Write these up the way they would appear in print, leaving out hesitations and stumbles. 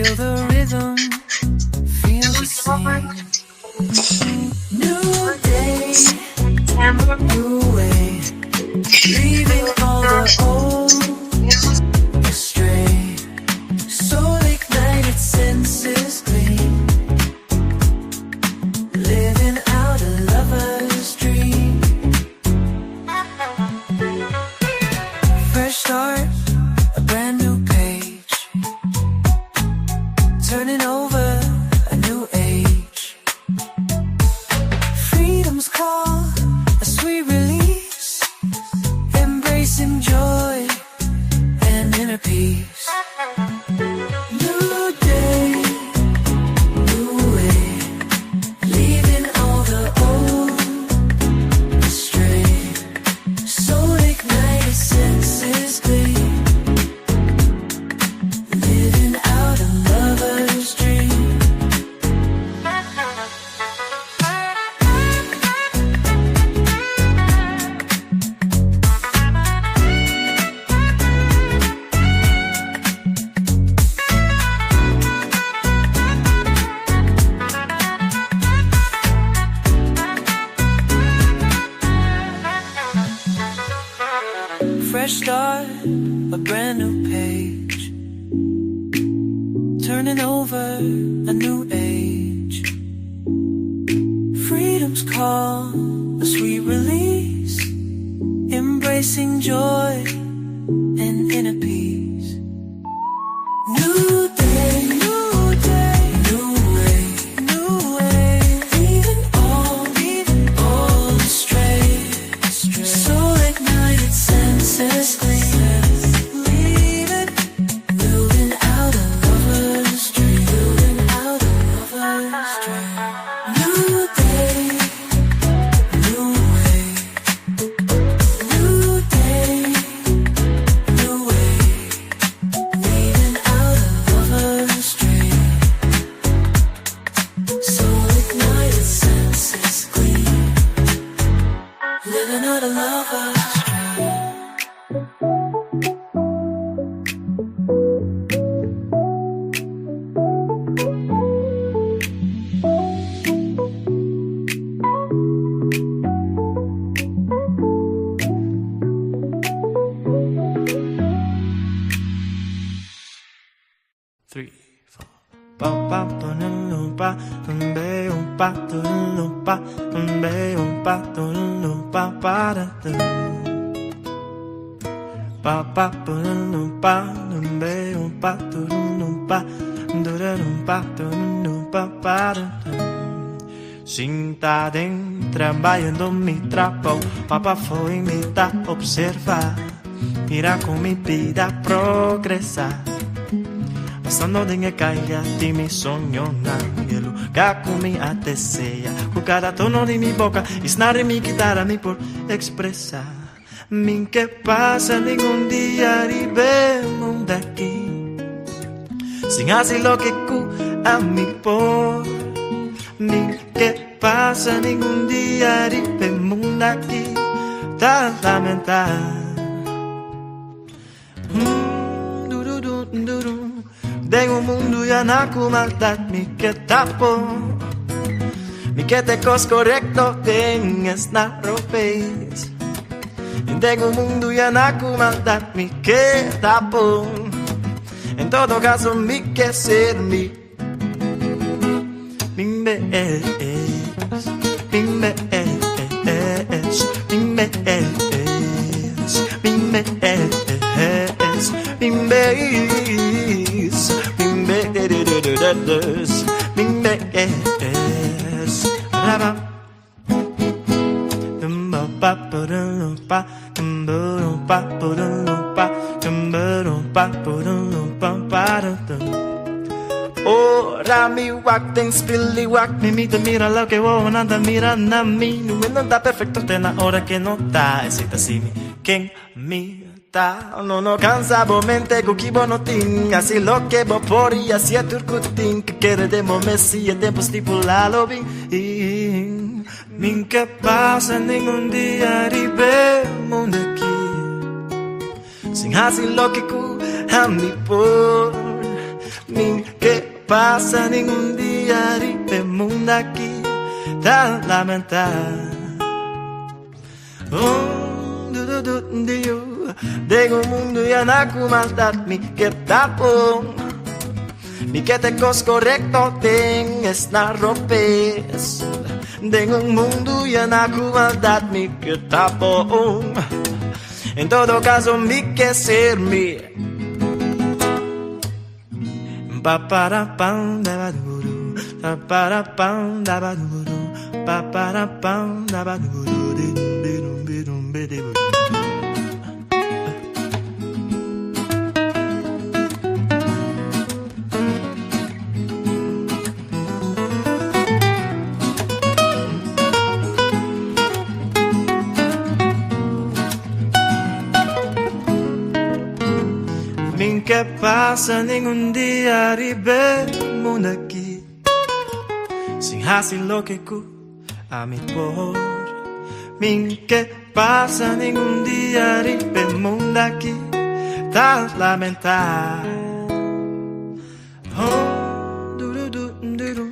Feel the rhythm, feel the same. New day, new way, leaving all the old astray. Soul ignited, senses gleam, living out a lover's dream. Fresh start, a brand new page, turning over a new age. Freedom's call, a sweet release, embracing joy and inner peace. New day, new way, leaving all the old astray. Soul ignited, senses gleam, living out a lover's dream. Fresh start, a brand new page, turning over a new age. Freedom's call, a sweet release, embracing joy and inner peace. New day, new day, new way, leaving all astray. Soul ignited, senses gleam, leave it, building out a lover's dream, building out a lover's dream. New day, new way, new day, new way, leaving out a lover's dream. Soul ignited, senses gleam, living out a lover's dream. Three, four. Pa pa pa nu pa be un pa tu nu pa be un pa tu nu pa pa da da. Pa pa pa nu pa be un pa tu nu pa du da dum pa tu nu pa pa da da. Sinta den trabalhando mi trabou, papa foi mi ta observa. Mira con mi vida progresa. Pasando den e caya di mi soñonan, e lugar cu mi a desea. Cu cada tono di mi boca y snaar di mi guitarra mi por expresa. Mi n'ke pasa ningun dia riba e mundo aki sin haci loke cu ami por. Mi n'ke pasa ningun dia riba e mundo aki ta lamenta. Du, du, du, du, du. Den un mundo yena cu maldad mi ke tapo. Mi ke ta e cos corecto den esnan robes. Den un mundo yena cu maldad mi ke tapo. En todo caso mi ke ser mi. Mi mes, mi mes, mi mes, mi mes, mi mes, mi mes, mi mes. Raba. Ba ba ba ba ba ba ba ba ba ba. Ora mi wak den spiel y wak mi mi ta mira loke wowonan ta mira na mi. No no ta perfecto te na ora ke no ta. Esey ta si mi ken mi ta. No no cansa bo mente cu ki bo no tin. Haci loke bo por y haci tur cu tin. Ke kere den bo mes si e tempo stipula lo bin. Mi n'ke pasa ningun dia riba e mundo aki sin haci loke cu ami por. Mi n'ke. pasa ningun dia riba e mundo aki ta lamentá. Oh, du du du di yu. Den un mundu yená ku maldat mi ke ta bon. Mi ke ta e kos korekto den esnan robes. Den un mundu yená ku maldat mi ke ta bon. En todo kaso mi ke ser mi. Pa para pam da ba du du. Pa para pam da ba du du. Pa para pam da ba du du di di dum bi dum bi di bu. Min ke pasa ningun dia riba e mundu aki sin hasi loke ku ami por. Min ke pasa ningun dia riba e mundu aki ta lamentá. Oh, du du du du du.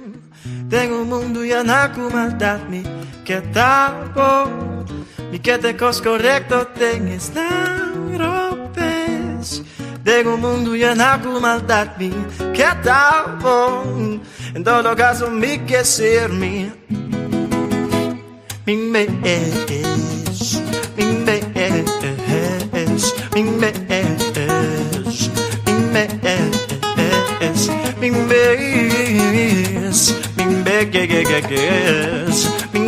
Den un mundu yená ku maldat mi ke ta bon. Mi ke ta e kos korekto den esnan robes. Den un mundu yená ku maldat mi ke ta bon. En todo kaso mi ke ser mi. Mi mes, mi mes, mi mes, mi mes, mi mes, mi mes, mi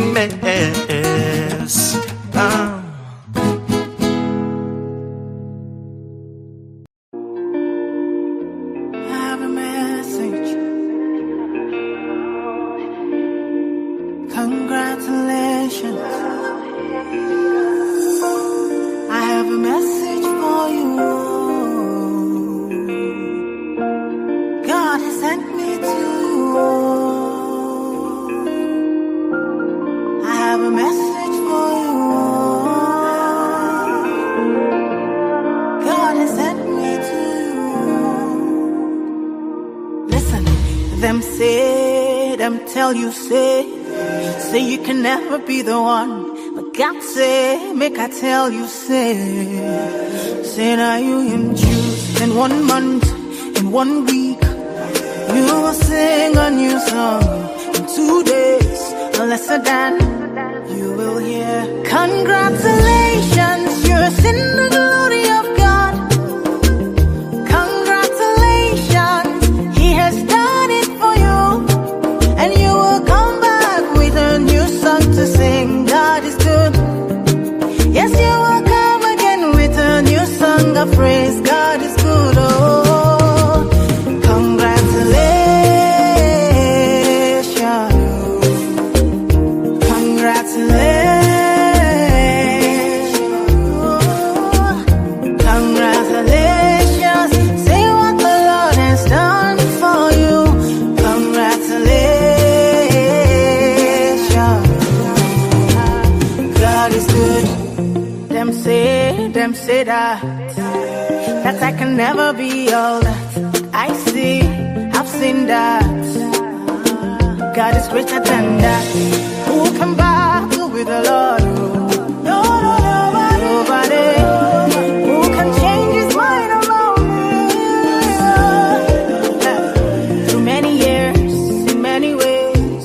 mes. Ah. Them say, them tell you say, say you can never be the one. But God say, make I tell you say, say now you him choose. In one month, in one week, you will sing a new song. In 2 days, or lesser than, you will hear. Congratulations, you're in the glory of God. Congratulations, He has done it for you. And you will come back with a new song to sing. God is good. Yes, you will come again with a new song of praise. God is good. Oh, congratulations. Congratulations. Congratulations. Say what the Lord has done for you. Congratulations. God is good. Them say that I can never be all that I see. I've seen that. God is greater than that. Who can battle with the Lord? No, no, nobody. Nobody. Who can change his mind about me? Through many years, in many ways,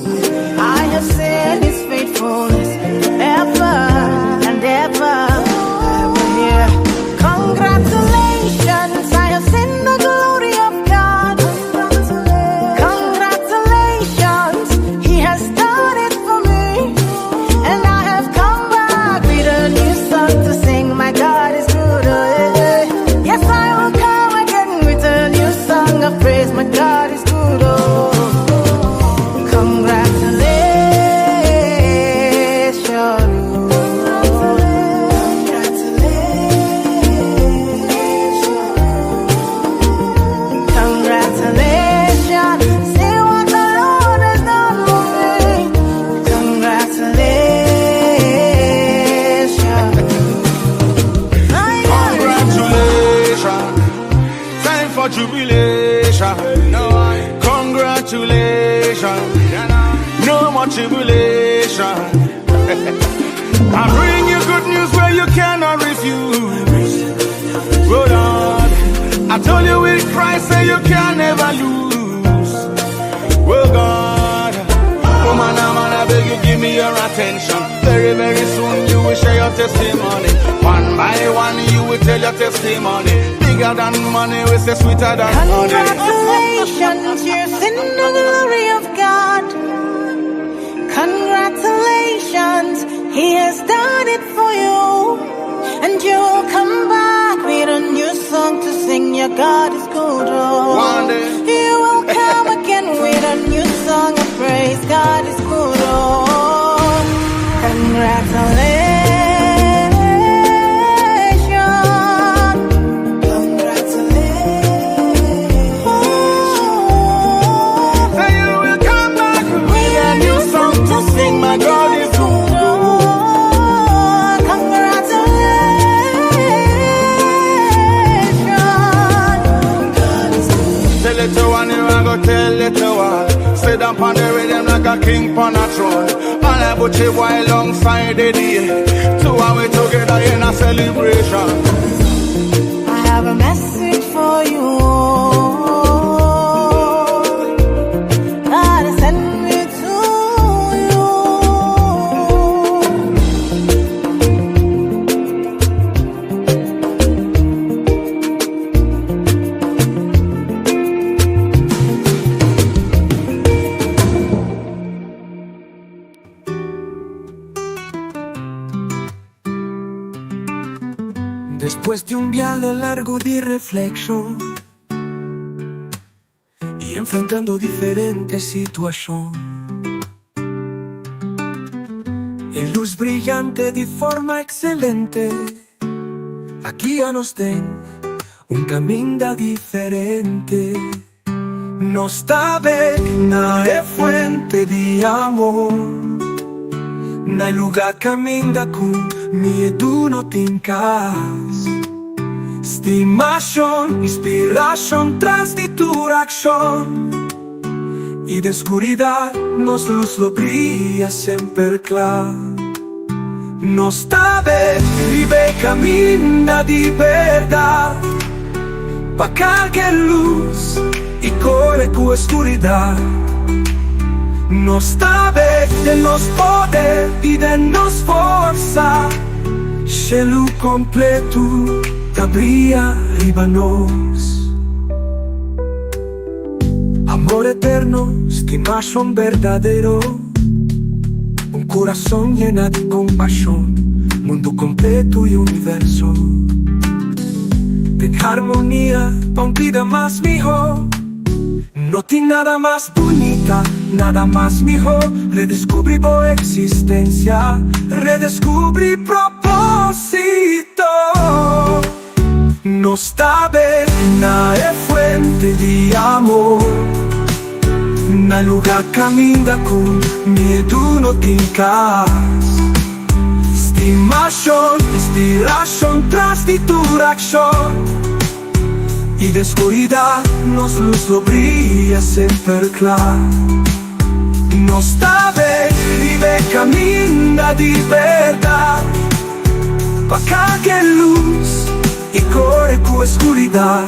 I have seen his faithfulness forever and ever. I will hear congratulations. I have seen the glory of God. Congratulations, He has done it for me. And I have come back with a new song to sing. My God is good. Oh, eh, eh. Yes, I will come again with a new song of praise. My God is good. Oh, congratulations. Congratulations. Congratulations. See what the Lord has done for me. Congratulations. My God is Congratulations. Time for jubilation. Congratulations. No more tribulation. I bring you good news where you cannot refuse. Oh Lord, I told you with Christ say you can never lose. Oh God, oh man, oh man, I beg you give me your attention. Very, very soon you will share your testimony. One by one you will tell your testimony. Bigger than money, we say sweeter than honey. Congratulations, you're in the glory of God. Congratulations, He has done it for you. And you'll come back with a new song to sing. Your God is good. Oh. One day. You will come again with a new song of praise. God is good. Oh. Congratulations. Congratulations. Say you will come back with a new song to sing. My God is good. Oh, congratulations. Tell it to one, you I go tell it to all. Sit down pon the rhythm like a king pon a throne. All I butcher boy alongside the day. Two and we together in a celebration. I have a message for you. God has sent me to you. Despues di un biahe largo di reflexion y enfrentando diferente situacion, e luz briyante di forma excelente a guia nos den un caminda diferente. Nos ta na e fuente di amor, na luga caminda cu miedo no tin cas. Stimacion, inspiracion, tras di tur accion y den scuridad nos luz lo briya semper cla. Nos ta riba caminda di berdad pa carga luz y core cu scuridad. Nos ta den nos poder y den nos forsa. Cielo completo ta briya riba nos. Amor eterno, stimacion berdadero. Un curason yena di compasion, mundo completo y universo. Den harmonia, pa un bida mas miho. No tin nada mas bunita, nada mas miho. Redescubri bo existencia, redescubri proposito. Nos ta na e fuente di amor. Na luga caminda cu miedo no tin cas. Stimacion, inspiracion, tras di tur accion y den scuridad nos luz lo briya semper cla. Nos ta riba caminda di berdad pa carga luz y core cu scuridad.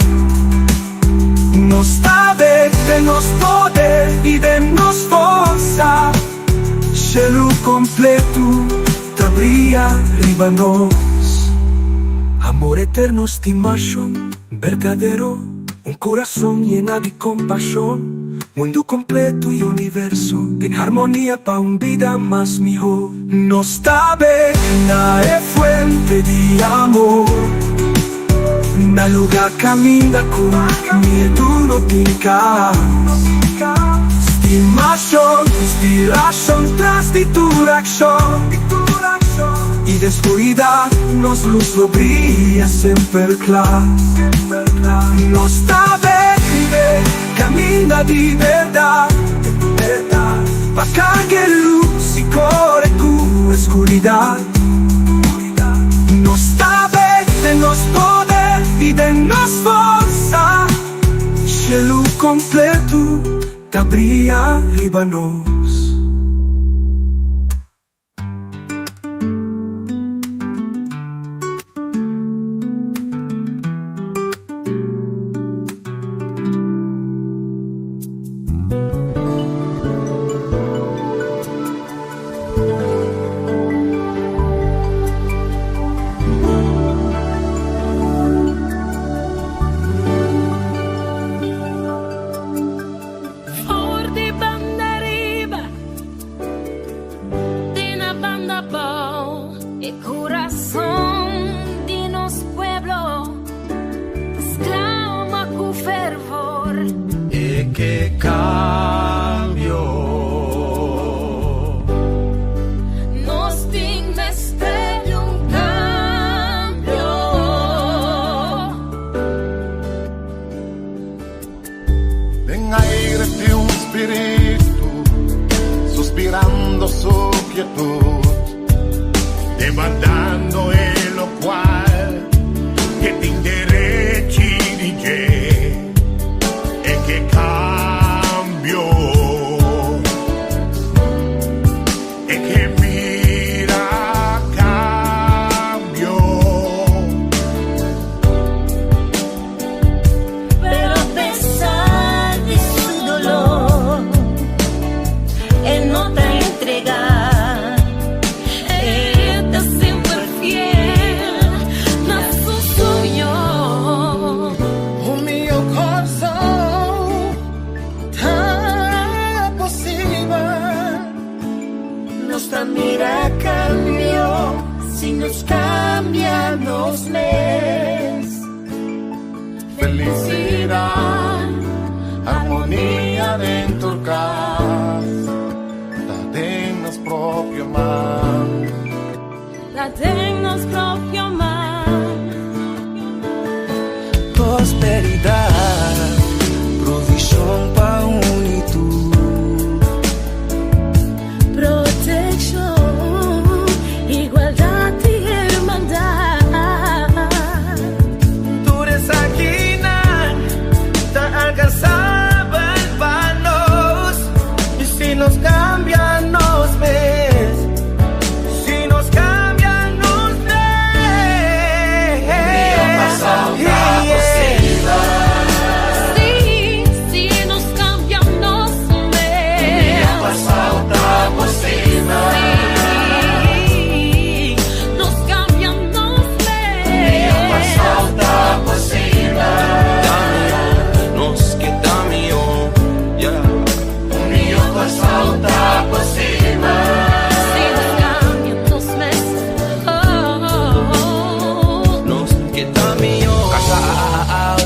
Nos ta den nos poder y den nos forsa. Cielo completo ta briya riba nos. Amor eterno, stimacion berdadero, un curason yena di compasion, mundo completo y universo den harmonia pa un bida mas miho. Nos ta na e fuente di amor. Na luga caminda cu miedo no tin cas. Stimacion, inspiracion, tras di tur accion y den scuridad nos luz lo briya semper cla. Nos ta caminda di berdad pa carga luz y core cu scuridad. Nos ta den nos poder y den nos forsa. Cielo completo. Ta bria riba nos. For di banda riba te na banda bou. E kurason di nos pueblo ta sklama ku fervor. E ke kambio. Nos tin mester di un kambio. Den aire tin un spiritu suspirando su quietud, demandando e locual ke tin derechi di dje, e ke cambio, e ke mira cambio. Pero a pesar di su dolor, e no ta entregá. E ta semper fiel na su soño. Un mihó Kòrsou ta posibel. Nos ta mira kambio si nos kambia nos mes. Felicidad, armonia den tur cas, ta den nos propio man. Ta den nos propio man. Prosperidad, provishon pa unitud. Protekshon, igualdat i hermandat. Tur esakinan ta alkansabel pa nos i si nos kambia nos mes, si nos kambia nos mes. Sí, si nos kambia nos mes. Sí, nos kambia nos mes. Ta mihó, nos ke ta mihó, yeah. Si nos kambia nos mes, oh, oh, oh. Nos ke ta mihó.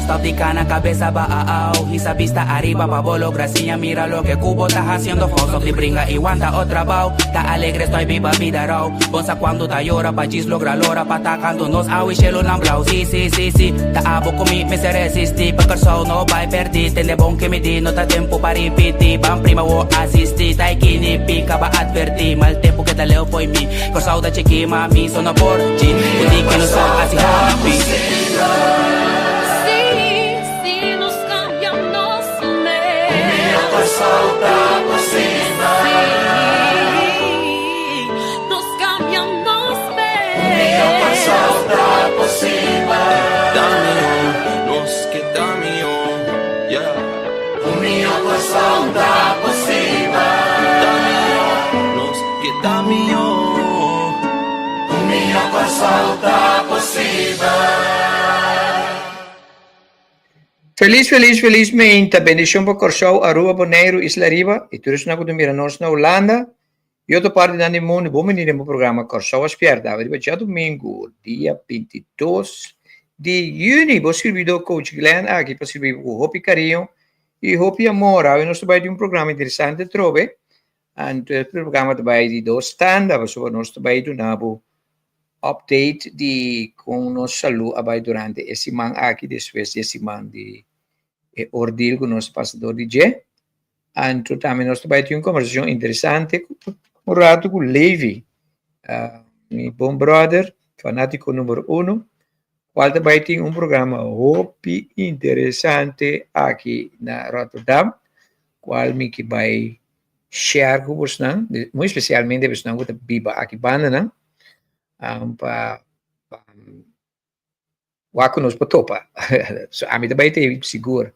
Stop di kana kabesa bou Hisa bista ariba pa bo logra siña Mira loke ku bo ta hasiendo Stop di bringa i wanta otro trabou Ta alegre estoy biba bida rou Bo sa kuantu ta yora pa djis logra lora Pa ta kantu nos awe shelunan blou Si, si, si, si Ta abo ku mi mester resistí Pa Kòrsou no bai pèrdí Tende bon ke mi di No ta tempu pa ripití Ban prima wo asistí Tai kini pika ba advertí Mal tempu keda leu fo'i mi Kòrsou ta chikí ma mi so no por chi Ku di ke no so hasi hopi. Sí, si nos kambia nos mes. Sí, nos kambia nos mes. Ta mihó, nos ke ta mihó, yeah. Ta mihó, nos ke ta mihó. Felis felis felis meinta bendishon pa Kòrsou, Aruba, Boneiru, Isla Riba i tur esnan ku ta mira nos na Hulanda i otro partinan di mundu. Bon bini den bo programa Kòrsou a Spièrta. Awe riba djadumingu dia 22 di yüni. Bo sirbidó Coach Glenn aki pa sirbi bo ku hopi kariño i hopi amor. Awe nos ta bai di un programa interesante atrobe. Anto e programa ta bai di dos tanda pasobra nos ta bai duna bo update di kon nos salú a bai durante e siman aki despues di e siman di e ordeal ku nos a pasa dor di dje. Anto tambe nos ta bai tin un kombersashon interesante un ratu ku Levi, mi bon brother, fanátiko numero uno, kual ta bai tin un programa hopi interesante aki na Rotterdam. kual mi ke bai share ku bosnan, muy espesialmente bosnan ku ta biba aki bandanan, pa wak ku nos por topa. So ami ta bai te sigur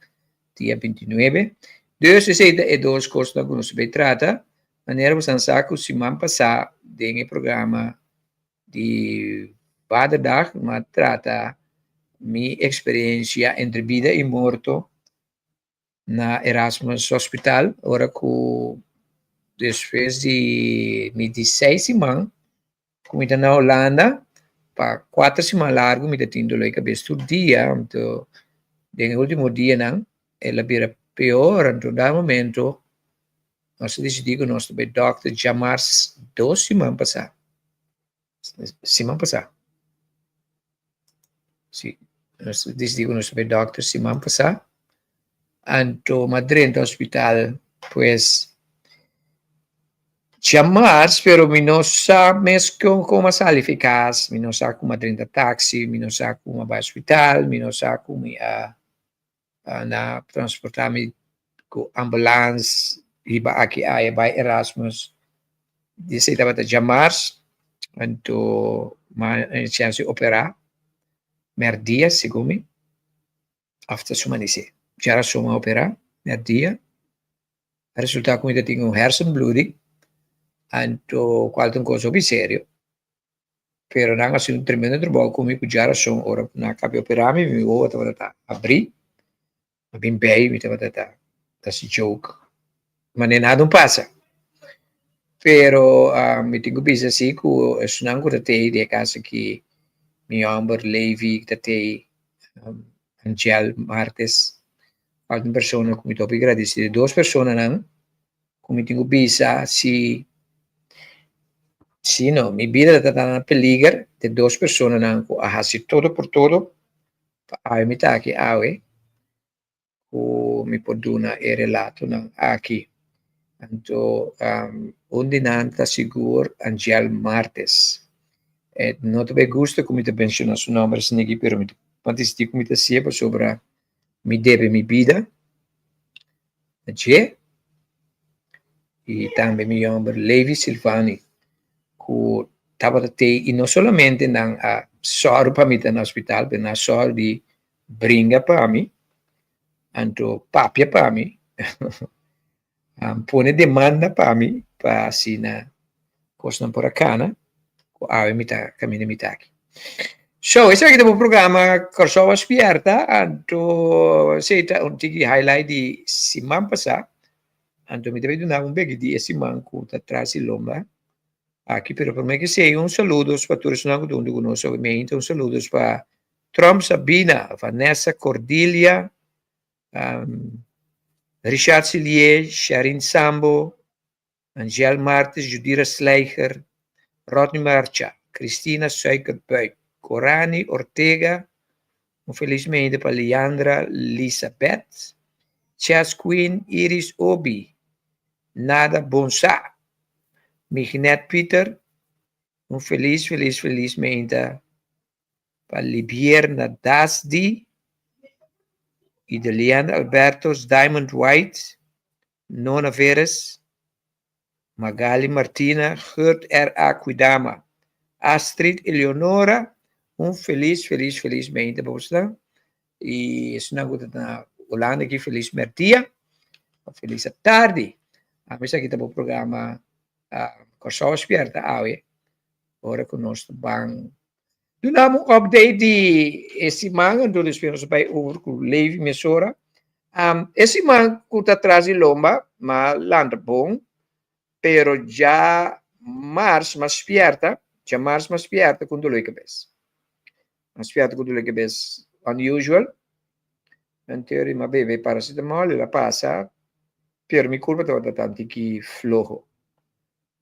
dia 29. Dus esei ta e dos kosnan ku nos ta bai trata. Manera bosan sa ku siman pasá den e programa di Vaderdag mi a trata mi eksperensia entre bida i morto na Erasmus Hospital ora ku despues di mi di seis siman ku mi ta na Hulanda pa kuater siman largu mi ta tin dolor di kabes tur dia anto den e ultimo dianan el a bira peor anto na momento nos a disidí ku nos ta bai dòkter djamars dos siman pasá siman pasá si nos a disidí ku nos ta bai dòkter siman pasá anto mi a drenta hospital pues djamars pero mi no sa mes kon kon mi a sali fi kas mi no sa ku mi a drenta taxi mi no sa ku mi a bai hospital mi no sa ku mi a na transportá mi ku ambulans riba aki aya bai Erasmus di esei tabata djamars anto mi a chèns di operá mèrdia segun mi òf ta su manisé djarason mi a operá mèrdia a resultá ku mi ta tin un hersenbloeding anto kual ta un kos hopi serio. Pero nan a hasi un tremendo trabou ku mi ku djarason ora ku nan a kaba di operá mi, mi wowo tabata ta abrí, mi bin bei mi tabata ta hasi joke, manera nada no pasa. Pero mi tin ku bisa si ku esunnan ku ta tei den e kas aki, mi hòmber Levi ta tei, Angel Martes, falta un persona ku mi ta hopi gradisido, e dos personanan Ku mi tin ku bisa si si no mi bida ta ta na peliger de dos personanan ku a hasi todo por todo pa awe mi ta aki awe ku mi por duna e relatonan aki. Anto un di nan ta sigur Angel Martes. E no ta bay gusta ku mi ta menshona su nomber asin'aki pero mi ta disidi ku mi ta hasié pasobra mi debe mi bida na dje i tambe mi yòmber Levi Silvani ku tabata tei i no solamente nan a sòru pa mi ta na hospital pero nan a sòru di bringa pa mi anto papia pa mi pone demanda pa mi pa asina kosnan por a kana ku awe mi ta kaminda mi ta aki. So, esaki ta bo programa Kòrsou a Spièrta, anto esei ta un tiki highlight di siman pasá, anto mi ta bai duna un beki di e siman ku ta tras di lomba aki, pero promé ke esei un saludos pa tur esnan ku ta huntu ku nos awe meinta, un saludos pa Trump Sabina, Vanessa Cordilia, Richard Silié, Sharin Sambo, Angel Martes, Judira Slijger, Rodney Marcha, Cristina Suikerbuik, Corani Ortega, un felis meinde pa Leandra Lisabeth, Chess Queen, Iris Obi, Nada Bonsa, Mignet Pieter, un felis felis felis meinta pa Libierna Dasdi, Idelian Albertos, Diamond White, Nona Veres, Magali Martina, Gert R.A. Kuidama, Astrid Eleonora, un felis, felis, felis meinta pa bosnan. I esnan ku ta na Hulanda aki, felis merdia, of felis atardi. Ami esaki ta bo programa Kòrsou a Spièrta awe, ora ku nos ta ban Duna un update di e siman, anto despues nos bai over ku Levi mesora. Um, e siman ku ta tras di lomba, ma lanta bon, pero dja mars ma spierta, dja mars ma spierta ku un dolor di kabes. Ma spierta ku dolor di kabes unusual. Anto ma bebe paracetamol, el a pasa, pero mi kurpa tabata tantiki floho.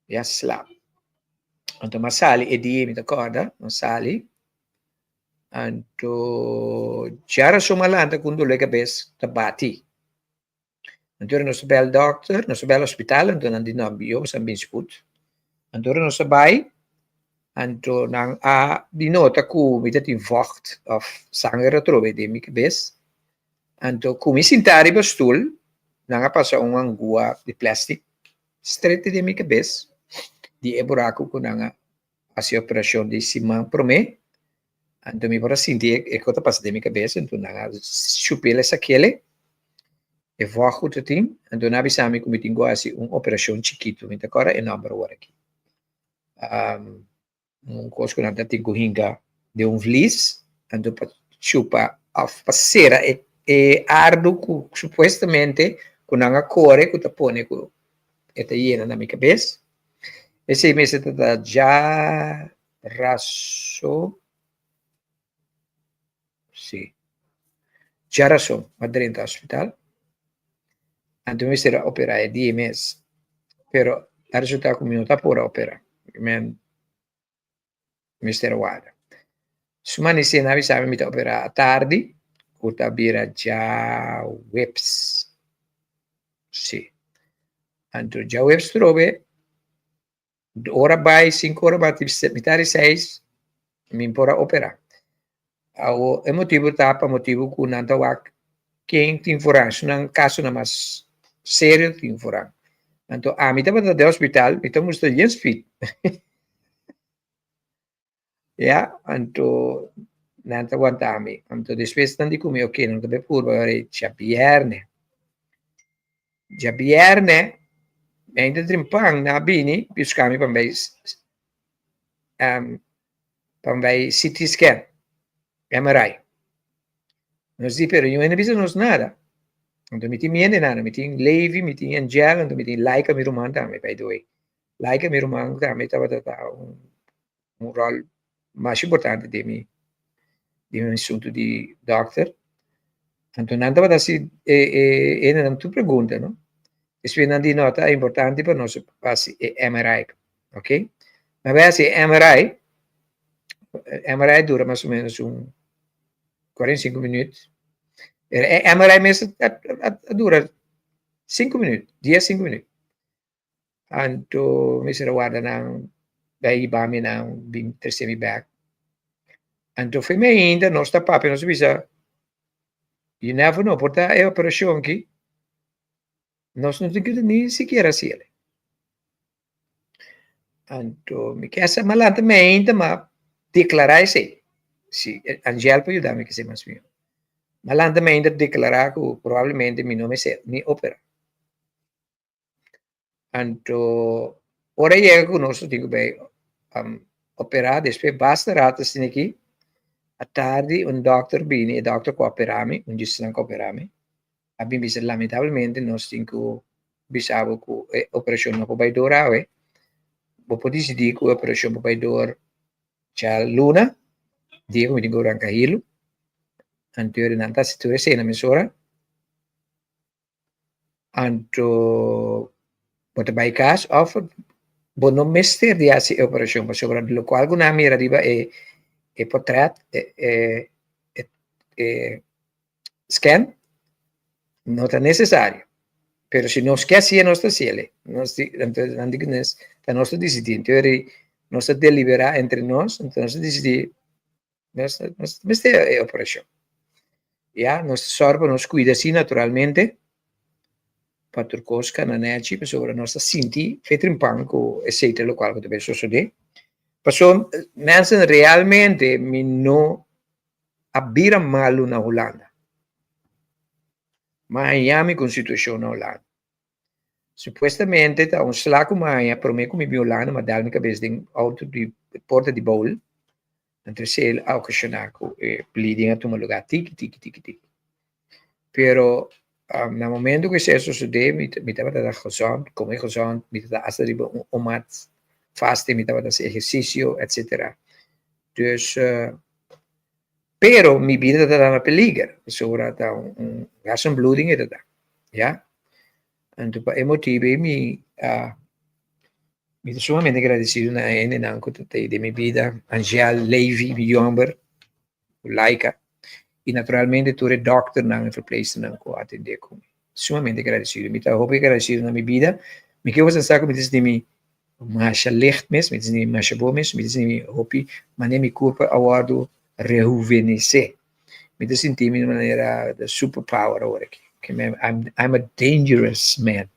Mi a slap. Anto mi a sali e dia, mi ta kòrda, mi a sali. Anto djarason mi a lanta ku un dolor di kabes ta bati. Anto ora nos a bèl dòkter, nos a bèl hospital, anto nan di no, yo bo sa bin sput. Anto ora nos a bai, anto nan a di nota ku mi ta tin vògt òf sanger atrobe den mi kabes. Anto ku mi sinta riba stul. Nan a pasa un angua di plastic stret den mi kabes di e buraku ku nan a hasi operashon di siman promé. Anto mi por a sinti e kos ta pasa den mi kabes, anto nan a chup'el esakele, e vòg ku ta tin, anto nan a bisa mi ku mi tin ku hasi un operashon chikitu, mi ta kòrda e nòmber awor aki. Un kos ku nan ta tin ku hinka den un vlies, anto pa chupa òf pa sera e e ardu ku supuestamente ku nan a kore ku ta pone ku e ta yena na mi kabes. Esei mester ta ta djarason, si, djarason a drenta hospital, anto mi mester a opera e dia mes, pero a resulta ku mi no ta por a opera. Mester a warda. Su manisé nan a bisa mi mi ta operá atardi ku ta bira djaweps. Sí. Anto djaweps trobe ora bai sinku ora bati mitar di seis mi por a operá. Awo e motibu ta pa motibu ku nan ta wak ken tin foran, esunnan kasonan mas serio tin foran. Anto ami tabata den hospital, mi ta mustra yen speed. Ya, anto nan ta wanta mi. Anto despues nan di ku mi, ok, nan ta bai purba ora e djabierne. Djabierne, mi ainda trimpan, nan a bini buska mi pa mi bai pa mi bai CT scan, MRI. Nos di, pero niun hende bisa nos nada. Anto mi tin mi hende nada, mi tin Levi, mi tin Angel, anto mi tin Laika, mi ruman tambe, by the way. Laika, mi ruman tambe tabata ta un un rol mas importante den mi den mi asuntu di dokter. Anto nan tabata hasi e e hendenan tur pregunta, no. Despues nan di no, ta importante pa nos hasi e MRI, ok. Nan bai hasi e MRI, MRI dura mas o menos un 45 minuut. Pero e MRI mes a a dura sinku minuut, dies sinku minuut. Anto mi mester a warda nan bai hiba mi nan bin trese mi bek. Anto fen mi ainda nos ta papia nos ta bisa you never know por ta e operashon aki nos no tin ku ni sikiera hasiel. Anto mi ke sa malanta mi ainda ma deklará esei. Si Angel por yuda mi kese mas mihó. Malanta mi ainda deklará ku probablemente mi no mester ni operá. Anto ora yega ku nos tin ku bai operá despues basta rato asina aki atardi un dòkter bini e dòkter ku a operá mi un di esnan ku a operá mi a bin bisa lamentablemente nos tin ku bisa bo ku e operashon no por bai dor awe bo por disidí ku e operashon por bai dor djaluna dia ku mi tin ku ranka hilu anto nan ta hasi tur esei na mesora. Anto bo ta bai kas òf bo no mester di hasi e operashon pasobra lokual ku nan a mira riba e e potrèt e e e scan no ta nesesario. Pero si nos ke hasié nos ta hasiel. Nos di anto nan di ku nos ta nos ta disidí. Anto nos ta deliberá entre nos anto nos ta disidí Nos nos mester e operashon. Ya, nos ta sòru pa nos kuida así naturalmente pa tur kos kana nèchi pasobra nos ta sinti fe trimpan ku esei ta lokual ku ta bai sosodé. Paso mensen realmente mi no a bira malu na Hulanda. Mi a haña mi ku un situashon na Hulanda. Supuestamente ta un sla ku mi a haña promé ku mi bin Hulanda mi a dal mi kabes den outo di porta di boul. Anto esei a okashoná ku e bleeding a tuma lugá tiki tiki tiki tiki. Pero na momento ku esei a sosodé mi mi tabata ta gezond, kome gezond, mi tabata asta riba un omat fasting, mi tabata hasi ehersisio etsetera. Dus pero mi bida tabata na peliger pasobra ta un hersenbloeding e ta da, ya. Anto pa e motibu ei mi a Mi ta sumamente agradecido na e hendenan cu ta tei den mi bida, Angel, Levi, mi yomber, Laika, y naturalmente tur e dokternan y verpleegsternan cu a atende cu mi. Sumamente agradecido. Mi ta hopi agradecido na mi bida. Mi ke boso sa cu mi ta sinti mi masha licht mes, mi ta sinti mi masha bon mes, mi ta sinti mi hopi manera mi curpa a wordo rehuvenece. Mi ta sinti mi manera super power awor aki, ok. I'm, I'm a dangerous man.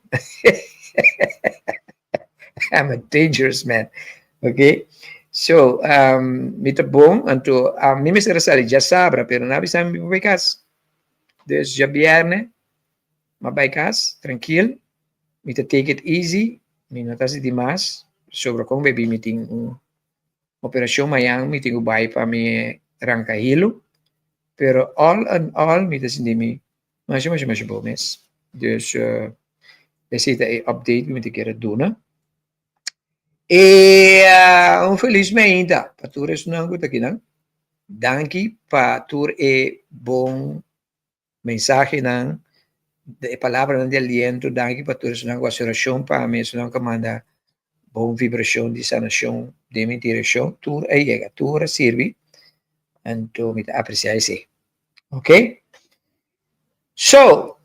I'm a dangerous man. Okay? So, um, mi ta bon, anto, a mi mester sali djasabra, pero nan a bisa mi pa bai kas. Dus djabierne, m'a bai kas, trankil, mi ta take it easy, mi no ta hasi di mas, pasobra kon bebi mi tin un operashon mañan, mi tin ku bai pa mi ranka hilu, pero all in all mi ta sinti mi Masha masha masha bon mes. Dus uh, esei ta e update ku mi ta kere duna. E uh, un feliz meinta pa tur esnan ku ta kinan. Danki pa tur e bon mensahenan, e palabranan di aliento. Danki pa tur esnan ku hasi orashon pa mi, esnan ku a manda bon vibrashon di sanashon den mi direkshon. Tur a yega, tur a sirbi. Anto mi ta apresiá esei. Ok? So,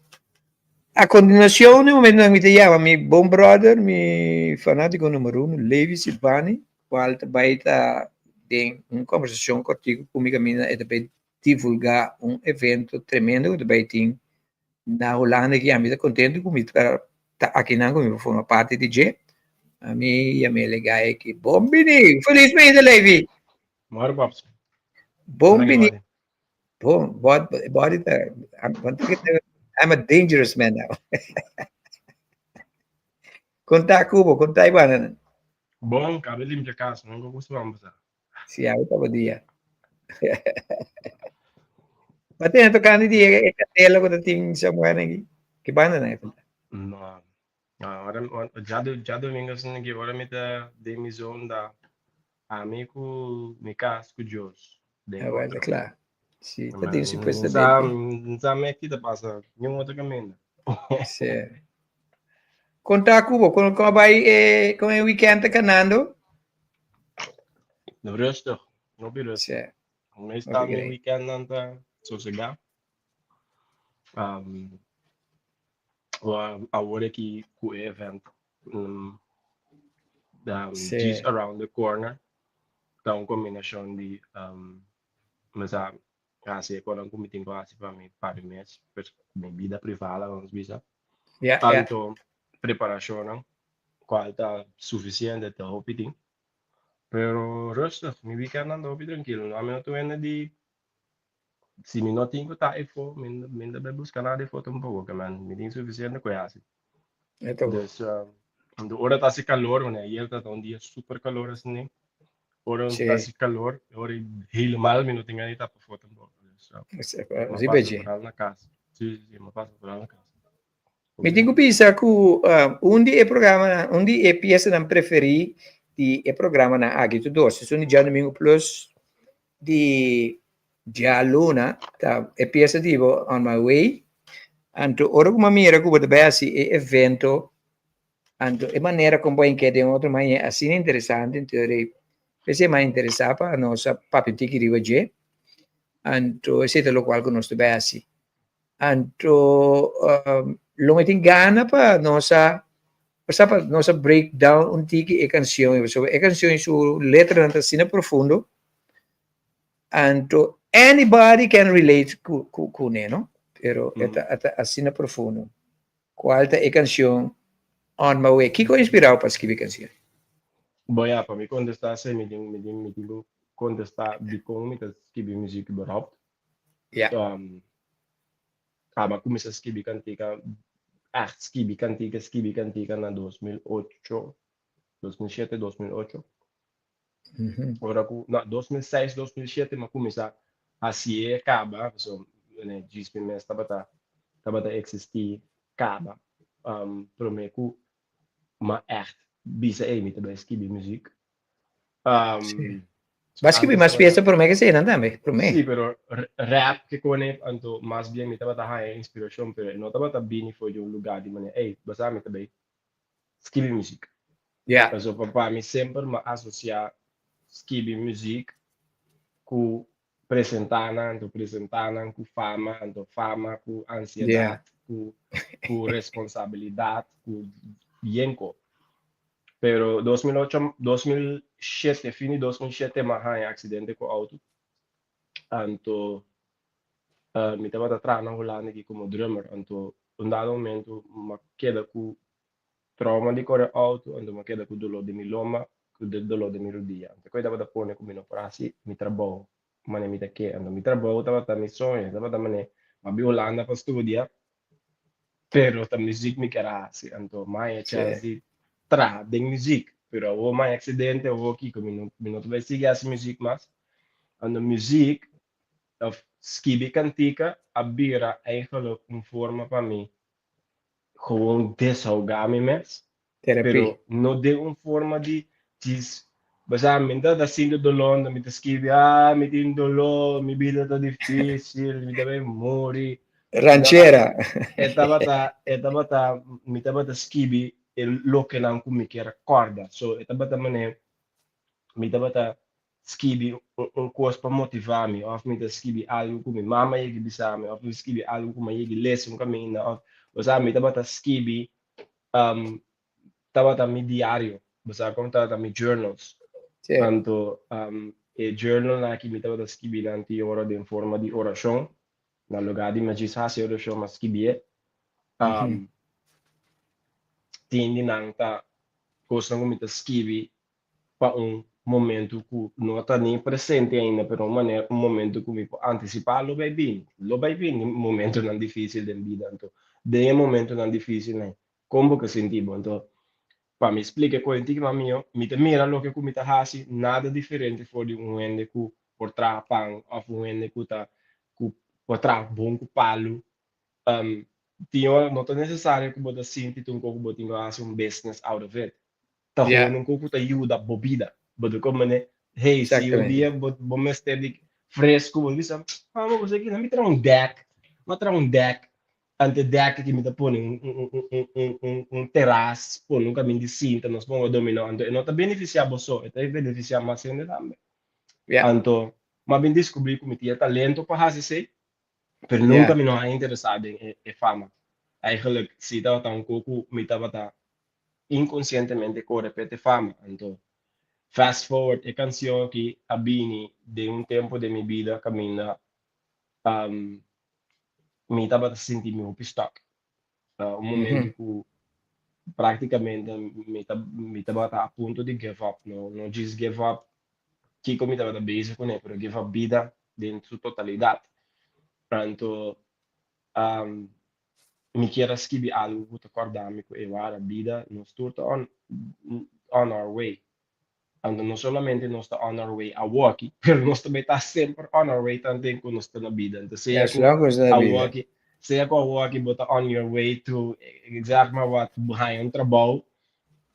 a continuacion, na momento mi ta yama mi bon brother, mi fanatico numero uno, Levi Silvani, cual ta bai ta den un conversacion cortico cu mi caminda e ta bai divulga un evento tremendo cu ta bai tin na Hulanda ki ami ta contento cu mi ta ta akinan cu mi por forma parti di dje. Ami yam'e legai aki. Bon bini! Feliz meinta, Levi! Moro, paps. Bon bini. Bon, body ta, I'm, I'm a dangerous man now. Konta kubo, konta iguana. Bon, kabe limpia kas, no ko gusto vamos a. Si, awe taba dia. Ma tene tocando di e candela ku ta tin Samuel aki. Ki banda na e? No. No, ora, djadomingo asina ki ora mi ta den mi zone da ami ku mi kas ku Dios den Ah, bueno, otro. kla. Si, ta Ma tin mi supuestamente. sa, mi sa me ki ta pasa niun otro kaminda. Si. Konta ku bo, kon kon bai e kon e weekend ta kanando? Rustig, hopi rustig. Si. Meestal Hopi mi great. weekendnan ta sosegá. Um, awor aki ku e event um, um, Sí. just around the corner ta un kombinashon di um, mi sa hasi e konan ku mi tin ku hasi pa mi pa mi mes, pues mi bida privá laga nos bisa. Ja, ja. Tanto preparashonnan kual ta sufisiente ta hopi tin. Pero rustig, mi weekendnan ta hopi trankilo. Ami no ta wende di Si mi no tin ku ta efo, mi mi no ta bai buska nada efo tampoko, ke men mi tin sufisiente ku e hasi. E ta bon. Dus, uh, ora ta hasi kalor, wanneer ayer ta un dia super kalor asina, ora Sí. ta hasi kalor, ora helemaal mi no tin gana di ta pafó tampoko. Dus, uh, Así mi pasa bechi. vooral na kas. Sí, sí, sí, mi pasa vooral na kas. Mi tin ku bisa ku uh, un di e programanan, un di e piesanan preferí di e programanan aki tur dos, esun di Djadomingo Plus di djaluna ta e piesa di bo On My Way. Anto ora ku mi a mira ku bo ta bai hasi e evento, anto e manera kon bo a hink'é den otro manera asina interesante, anto p'esei mi a interesá pa nos a papia un tiki riba dje. Anto esei ta lokual ku nos ta bai hasi. Anto lo mi tin gana pa nos a sa pa nos a break down un tiki e kanshon ei, pasobra e kanshon ei su letranan ta asina profundo, anto anybody can relate ku ku kuné no, pero e ta e ta asina profundo. Kual ta e kanshon On My Way? Kiko a inspirá bo pa skibi e kanshon? Bon ya, pa mi kontestá esei mi tin mi tin mi tin ku kontestá dikon mi ta skibi muzik überhaupt. Ja. Um, aba kuminsá skibi kantika, ègt skibi kantika, skibi kantika na 2008, 2007, 2008. Ora ku, no, 2006, 2007 mi a kuminsá hasié kaba, pasobra djis mi mes tabata, tabata eksistí kaba, um, promé ku mi a ègt bisa ey mi ta bai skibi muzik. Um, Sí. Ba skibi mas pieza promé ke eseinan tambe, promé. Sí, pero rap ke kone, anto mas bien mi tabata haña inspirashon, pero e no tabata bini for di un lugá di manera, ey, bo sa mi ta bai skibi muzik. Ja. Pasobra pa mi semper mi a asosiá skibi muzik ku presentá nan, anto presentá nan ku fama, anto fama ku ansiedat, ku ku responsabilidat, ku yenko. Pero 2008, 2007, fin di 2007 mi a haña aksidente ku outo. Anto. Mi tabata traha na Hulanda aki komo drummer, anto un dado momento m'a keda ku trauma di kore outo, anto m'a keda ku doló den mi lomba, ku doló den mi rudia. Anto koi tabata pone ku mi no por hasi mi trabou manera mi ta ke. Anto mi trabou tabata mi soño, tabata manera m'a bin Hulanda pa studia, pero ta muziek mi kier a hasi. Anto m'a haña chèns di traha den muziek, pero awor m'a haña aksidente, awor kiko mi no mi no ta bai sigui hasi muziek mas. Anto muziek of skibi kantika a bira eigenlijk un forma pa mi gewoon desahogá mi mes, Terapia. pero no den un forma di djis, bo sa, mi ta ta sinti doló, anto mi ta skibi, ah, mi tin doló, mi bida ta difísil, mi ta bai muri. Ranchera. E tabata, e tabata, mi tabata skibi e lokenan ku mi kier a kòrda. So, e tabata manera mi tabata skibi un kos pa motivá mi, òf mi ta skibi algu ku mi mama yegi bisa mi, òf mi ta skibi algu ku mi a yegi lesa un kaminda, òf, bo sa, mi tabata skibi, tabata mi diario, bo sa kon, tabata mi journals. Anto, e journalnan aki mi tabata skibi nan tin ora den forma di orashon, na lugá di mi a djis hasi orashon, mi a skibié. Tin di nan ta kosnan ku mi ta skibi pa un momento ku no ta ni presente ainda, pero un manera, un momento ku mi por antisipá lo bai bini. Lo bai bini momentonan difísil den bida. Anto, den e momentonan difísilnan, kon bo ke sinti bo? Anto, pa mi splika e koe tiki mas mihó, mi ta mira loke ku mi ta hasi nada diferente for di un hende ku por traha pan òf un hende ku ta ku por traha bon ku palu. Tin ora no ta nesesario ku bo ta sinti tur un kos ku bo tin ku hasi un business out of it. Ta gewoon un kos ku ta yuda bo bida. Bo ta kon manera, hey, si un dia bo bo mester di fresku, bo ta bisa, ah, bo sa kina, mi traha un dèk, mi a traha un dèk, anto e dèk aki mi ta pone un un un un un un teras, pone un kaminda di sinta, nos ponga dominó, anto e no ta benefisiá bo so, e ta benefisiá mas hende tambe. Anto, mi a bin diskubrí ku mi tin e talento pa hasi esei, pero nunka mi no a interesá den e fama. Eigenlijk, si tabata un kos ku mi tabata inkonsientemente kore p'e te fama. Anto, fast forward, e kansion aki a bini den un tempu den mi bida kaminda mi tabata sinti mi hopi stuck. Un momento ku praktikamente mi ta mi tabata a punto di give up, no no djis give up kiko mi tabata bezig kuné, pero give up bida den su totalidat. Anto, Mi kier a skibi algu ku ta kòrda mi ku e wara bida nos tur ta on on our way. Anto no solamente nos ta on our way awoki, pero nos ta bai ta semper on our way tanten ku nos ta na bida. Anto sea As ku long as na bida. awoki, sea ku awoki bo ta on your way to zeg maar wat bo haña un trabou,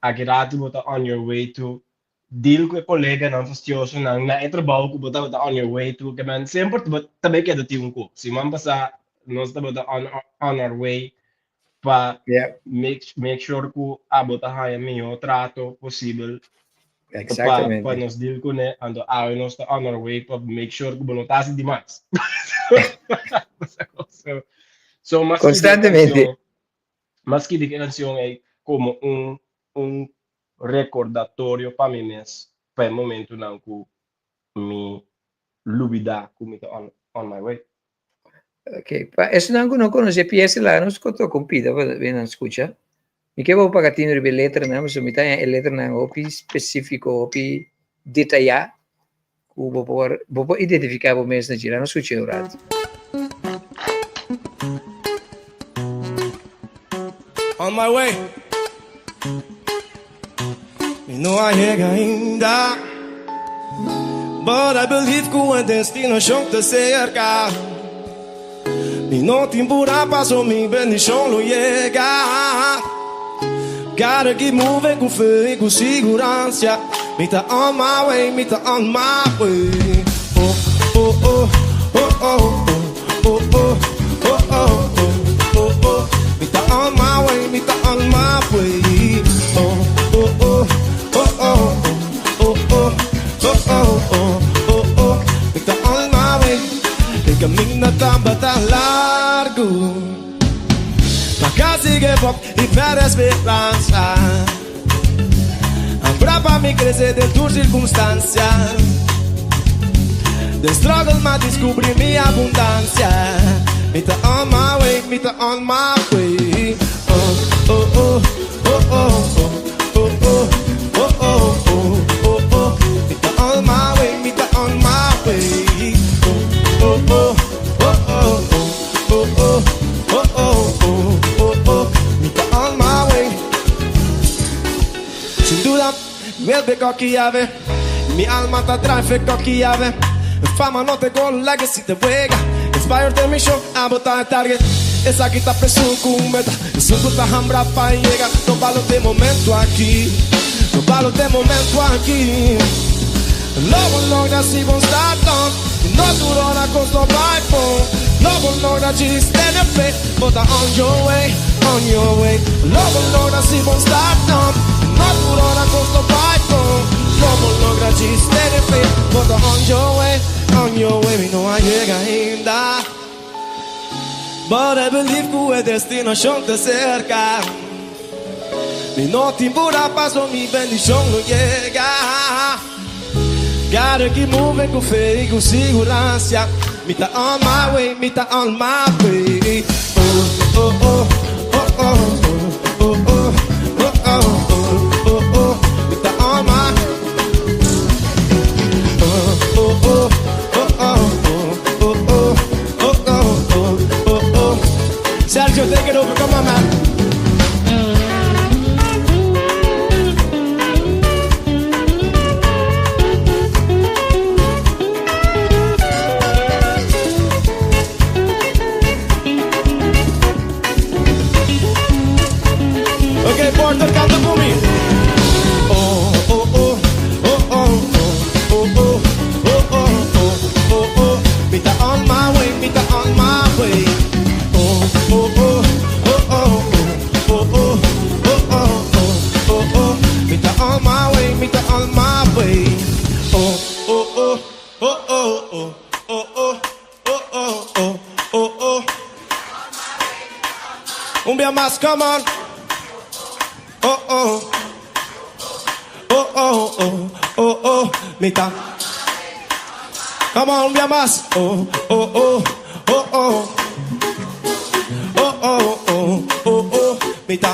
aki ratu bo ta on your way to deal ku e koleganan fastiosonan na e trabou ku bo tabata on your way to ke men semper bo ta bai keda tin un ku. Siman pasá nos tabata on on our way pa make make sure ku abo ta haña mihó trato posibel pa pa nos deal kuné anto awe nos ta on our way pa make sure ku bo no ta hasi di mas. So so mas Konstantemente. Mas skibi e kansion ei komo un un rekordatorio pa mi mes pa e momentunan ku mi lubidá ku mi ta on on my way. Ok, pa esnan ku no konosé piesa laga nos koto kon pida pa bin nan skucha. Mi ke bo paga tinu riba e letranan pasobra mi ta haña e letranan hopi spesífiko, hopi detayá ku bo por bo por identifiká bo mes na dje. Laga nos skucha un ratu. On my way Mi no a yega ainda But I believe ku e destinashon ta serka Mi no tin pura paso mi bendishon lo yega Gotta keep moving ku fe i ku siguransia Mi ta on my way, mi ta on my way Oh, oh, oh, oh, oh, oh, oh, oh, oh, oh, oh, oh Mi ta on my way, mi ta on my way Oh, oh, oh, oh, oh, oh, oh, oh, oh, oh, oh, oh Mi ta on my way E kaminda tabata largu Pa kasi give up i pèrdè speransa Abra pa mi krese den tur sirkunstansia. Den struggle m'a descubri mi abundancia. Mi ta on my way, mi ta on my way. Oh, oh, oh, oh, oh, oh, oh, oh, oh, oh, oh, oh. Mi ta on my way, mi ta on my way. Oh, oh, oh, oh, oh, oh, oh, oh, oh, oh, oh, oh. Mi ta on my way. Sin duda, mi koki ave. Mi alma ta drive koki ave. Fama no te gol, legacy te wega. Inspired te mission, abo ta target. Esaki ta preso ku meta. Esun ku ta hambra pa yega. No balo te momento aki. No balo te momento aki. Lo bo logra si bo start on. No tur ora kos lo bai bon. Lo bo logra djis tene fe. Bo ta on your way, on your way. Lo bo logra si bo start on. No tur ora kos lo bai bon. Lo bo logra djis tene fe. Bo ta on your way, on your way. Mi no a yega ainda. But I believe ku e destinashon ta serka. Mi no tin pura paso mi bendishon lo yega. Gotta keep moving ku fe i ku siguransia. Mi ta on my way, mi ta on my way. Oh, oh, oh, oh, oh, oh, oh, oh, oh, oh, oh, oh. Mi ta on my Oh, oh, oh, oh, oh, oh, oh, oh, oh, oh, oh, oh. Sergio, take it over. Come on, man. Okay, Porter, kanta ku mi. Oh, oh, oh, oh, oh, oh, oh, oh, oh, oh, oh, oh. Mi ta on my way, mi ta on my way. Oh, oh, oh, oh, oh, oh, oh, oh, oh, oh, oh, oh. Mi ta on my way, mi ta on my way. Oh, oh, oh, oh, oh, oh, oh, oh, oh, oh, oh, oh, oh. Un bia mas, come on. Oh, oh. Oh, oh, oh, oh, oh. Mi ta. Come on, un bia mas. Oh, oh, oh, oh, oh. Oh, oh, oh, oh, oh. Mi ta.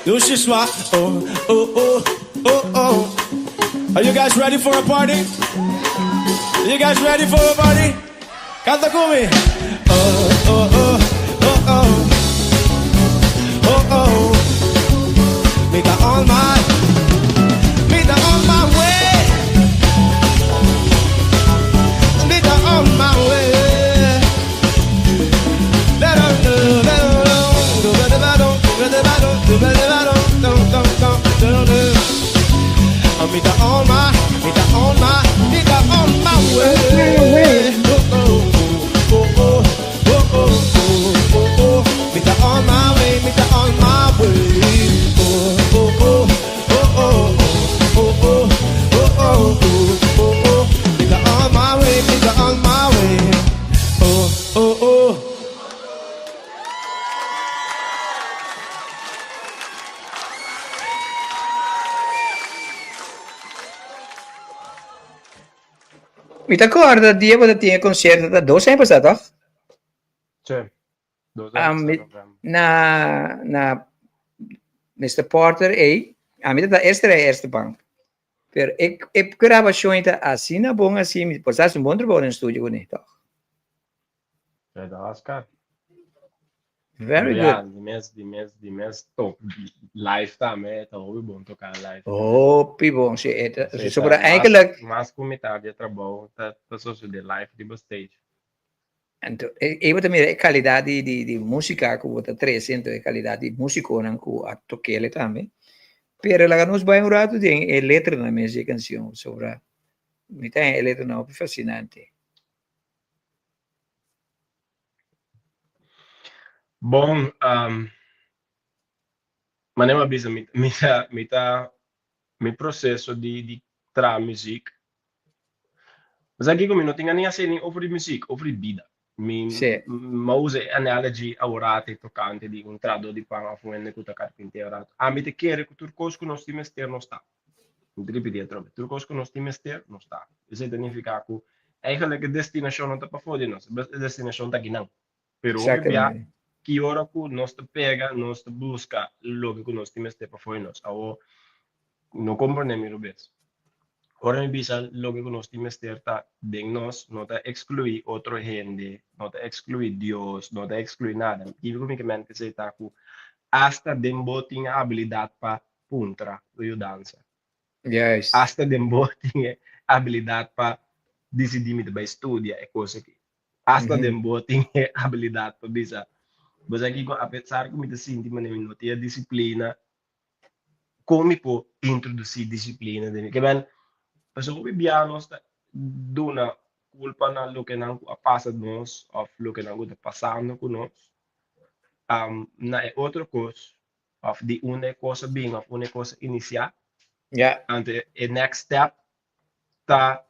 Dushi swa. Oh, oh, oh, oh, oh. Are you guys ready for a party? You guys ready for a party? Kanta ku mi. Oh, oh, oh, oh, oh. Oh, oh. Mi ta on my, mi ta on my way. Mi ta on my way. Mi ta on my, mi ta on my, mi ta on my way. Oh, oh, oh, oh, oh, oh, oh, oh. Mi ta on my way, mi ta on my way. Oh, oh, oh, oh, oh, oh, oh, oh, oh, oh, oh. Mi ta on my way, mi ta on my way. Oh, oh, oh. Mi ta corda dia bo ta tin e concierto ta dos aña pasá toch? Sí, dos aña Um, pasá mi, november. na na Mr. Porter ei, a mi ta eerste rij, eerste bank. Pero e e grabacion ta asina bon así, mi por sa un bon trabou den studio kuné, toch? Sí, ta Oscar. Very Ja, good. di mes, di mes, di mes top. Live tambe, ta hopi bon toca live. Hopi bon, sí. E ta, Sí, sobra ta mas, eigenlijk mas ku mitad di e trabou ta, ta sosode live riba stage. Anto, e, e bo ta mira e calidad di, di, di musica ku bo ta trece, anto e calidad di musiconan ku a tokele tambe. Pero laga nos bai un rato den e letranan mes di e cancion, sobra mi ta e letranan hopi fascinante. Bon, um, manera mi a bisa, mi, mi ta, mi ta, mi proceso di, di traha muziek. Sa kiko mi no tin ni hasi ni over di muziek, over di bida. Mi, Sí. mi a usa e analogy awor tocante di un trahador di pan of un hende ku ta carpintero. Ami ta kere ku tur kos ku nos tin mester nos ta. Mi ta ripití atrobe, tur kos ku nos tin mester, nos ta. Esei ta nifiká ku eigenlijk e destinashon no ta pafó di nos, e destinashon ta akinan. Pero hopi bia, ki ora ku nos ta pega, nos ta buska loke ku nos tin mester pafó di nos. Awor, no komprendé mi rubes. Ora mi bisa loke ku nos tin mester ta den nos, no ta ekskluí otro hende, no ta ekskluí Dios, no ta ekskluí nada. Kiko ku mi ke mente esei ta ku asta den bo tin e abilidat pa puntra bo yudansa. Juist. Asta den bo tin e abilidat pa disidí mi ta bai studia e kos aki. Asta den bo tin e abilidat pa bisa, bo sa kiko, apesar ku mi ta sinti manera mi no tin e disiplina, kon mi por introdusí disiplina den mi? Ke men, pasobra hopi bia nos ta duna kulpa na lokenan ku a pasa nos òf lokenan ku ta pasando ku nos, na e otro kos òf di unda e kos a bin òf unda e kos a inisiá. Anto e next step ta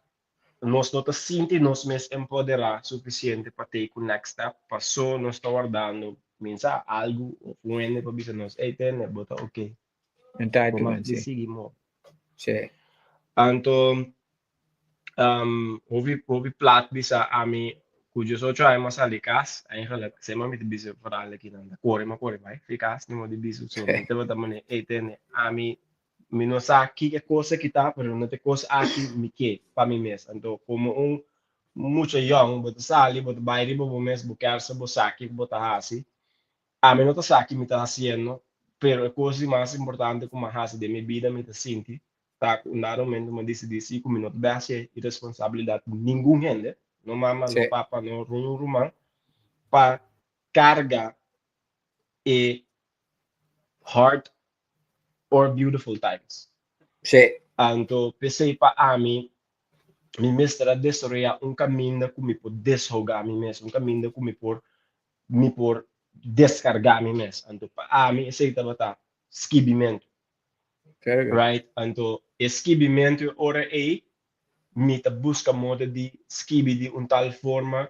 nos no ta sinti nos mes empoderá sufisiente pa take un next step, paso nos ta wardando minsa algu of un hende pa bisa nos, ey tende, bo ta oké. Bo mag di sigui mo. Anto, hopi, hopi plat bisa ami ku diesocho aña mi a sali kas, eigenlijk, sema mi ta bisa vooral aki nan, ta kore mi a kore bai fi kas, ni mo di bisa so mi tabata manera, ey tende, ami Mi no sa kiko e kos aki ta, pero no ta e kos aki mi ke pa mi mes. Anto komo un mucha yòn, bo ta sali, bo ta bai riba bo mes, bo kèr sa bo sa kiko bo ta hasi. Ami no ta sa ki mi ta hasiendo, pero e kos di mas importante ku mi a hasi den mi bida mi ta sinti ta ku un dado momento mi a disidí si ku mi no ta bai hasi e iresponsabilidat di ningun hende, no mama, no papa, no ruman, pa karga e hard or beautiful times. Sí. Anto p'esei pa ami, mi mester a desaroyá un kaminda ku mi por deshogá mi mes, un kaminda ku mi por mi por deskargá mi mes. Anto pa ami esei tabata skibimentu. Very good. Right? Anto e skibimentu e ora ei mi ta buska moda di skibi di un tal forma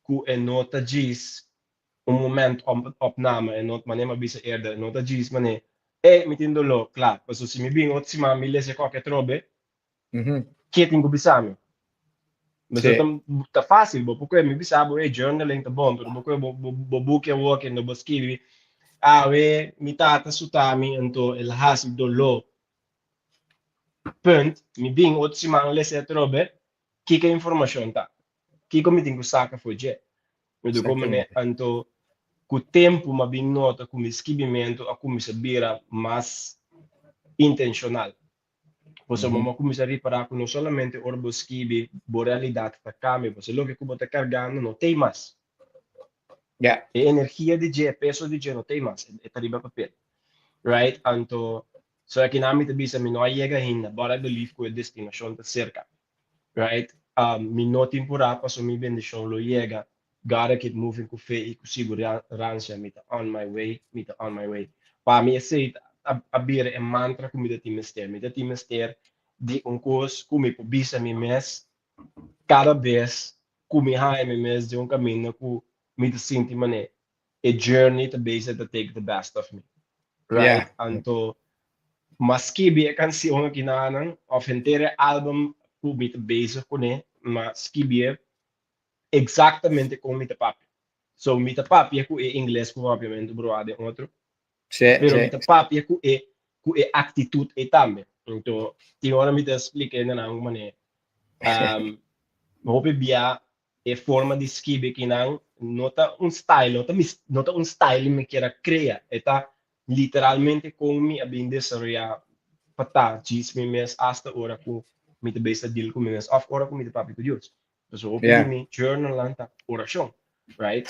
ku e no ta djis un moment opname e no manera mi a bisa eerder e no ta djis manera ey mi tin doló kla paso si mi bin otro siman mi lesa e koke atrobe ke tin ku bisa mi paso ta ta fácil bo por kohe mi bisa bo ey journaling ta bon pero bo kohe bo bo buki awoki anto bo skibi awe mi tata suta mi anto el a hasi doló punt mi bin otro siman lesa e atrobe kiko e informashon ta Kiko mi tin ku saka for dje? Mi di komo ne, anto ku tempu mi a bin nota ku mi skibimentu a kuminsá bira mas intenshonal. Pasobra mi a kuminsá ripará ku no solamente ora bo skibi bo realidat ta kambia, pasobra loke ku bo ta kargando no t'ei mas. E energia di dje, e peso di dje no t'ei mas, e ta riba papel. Right? Anto, so akinan mi ta bisa mi no a yega ainda, but I believe ku e destinashon ta serka. Right? Mi no tin purá paso mi bendishon lo yega. Gotta keep moving ku fe i ku siguransia. Mi ta on my way, mi ta on my way. Pa mi esei a bira e mantra ku mi ta tin mester. Mi ta tin mester di un kos ku mi por bisa mi mes kada bes ku mi haña mi mes den un kaminda ku mi ta sinti manera e journey ta bezig ta take the best of me. Right? Anto m'a skibi e cancion aki nanan of henter e album cu mi ta bezig cune, m'a skibié exactamente con mi ta papia. So mi ta papia cu e ingles cu papiamento bruá den otro, pero mi ta papia cu e cu e actitud ei tambe. Anto tin ora mi ta splica na nan manera hopi bia E forma di skibi kinan no ta un style, no ta mi, no ta un style mi kier a crea, e ta literalmente con mi a bin desaroya pa ta djis mi mes hasta ora cu mi ta bezig ta deal cu mi mes of ora cu mi ta papia cu Dios. Pasobra hopi di mi journalnan ta oracion, right?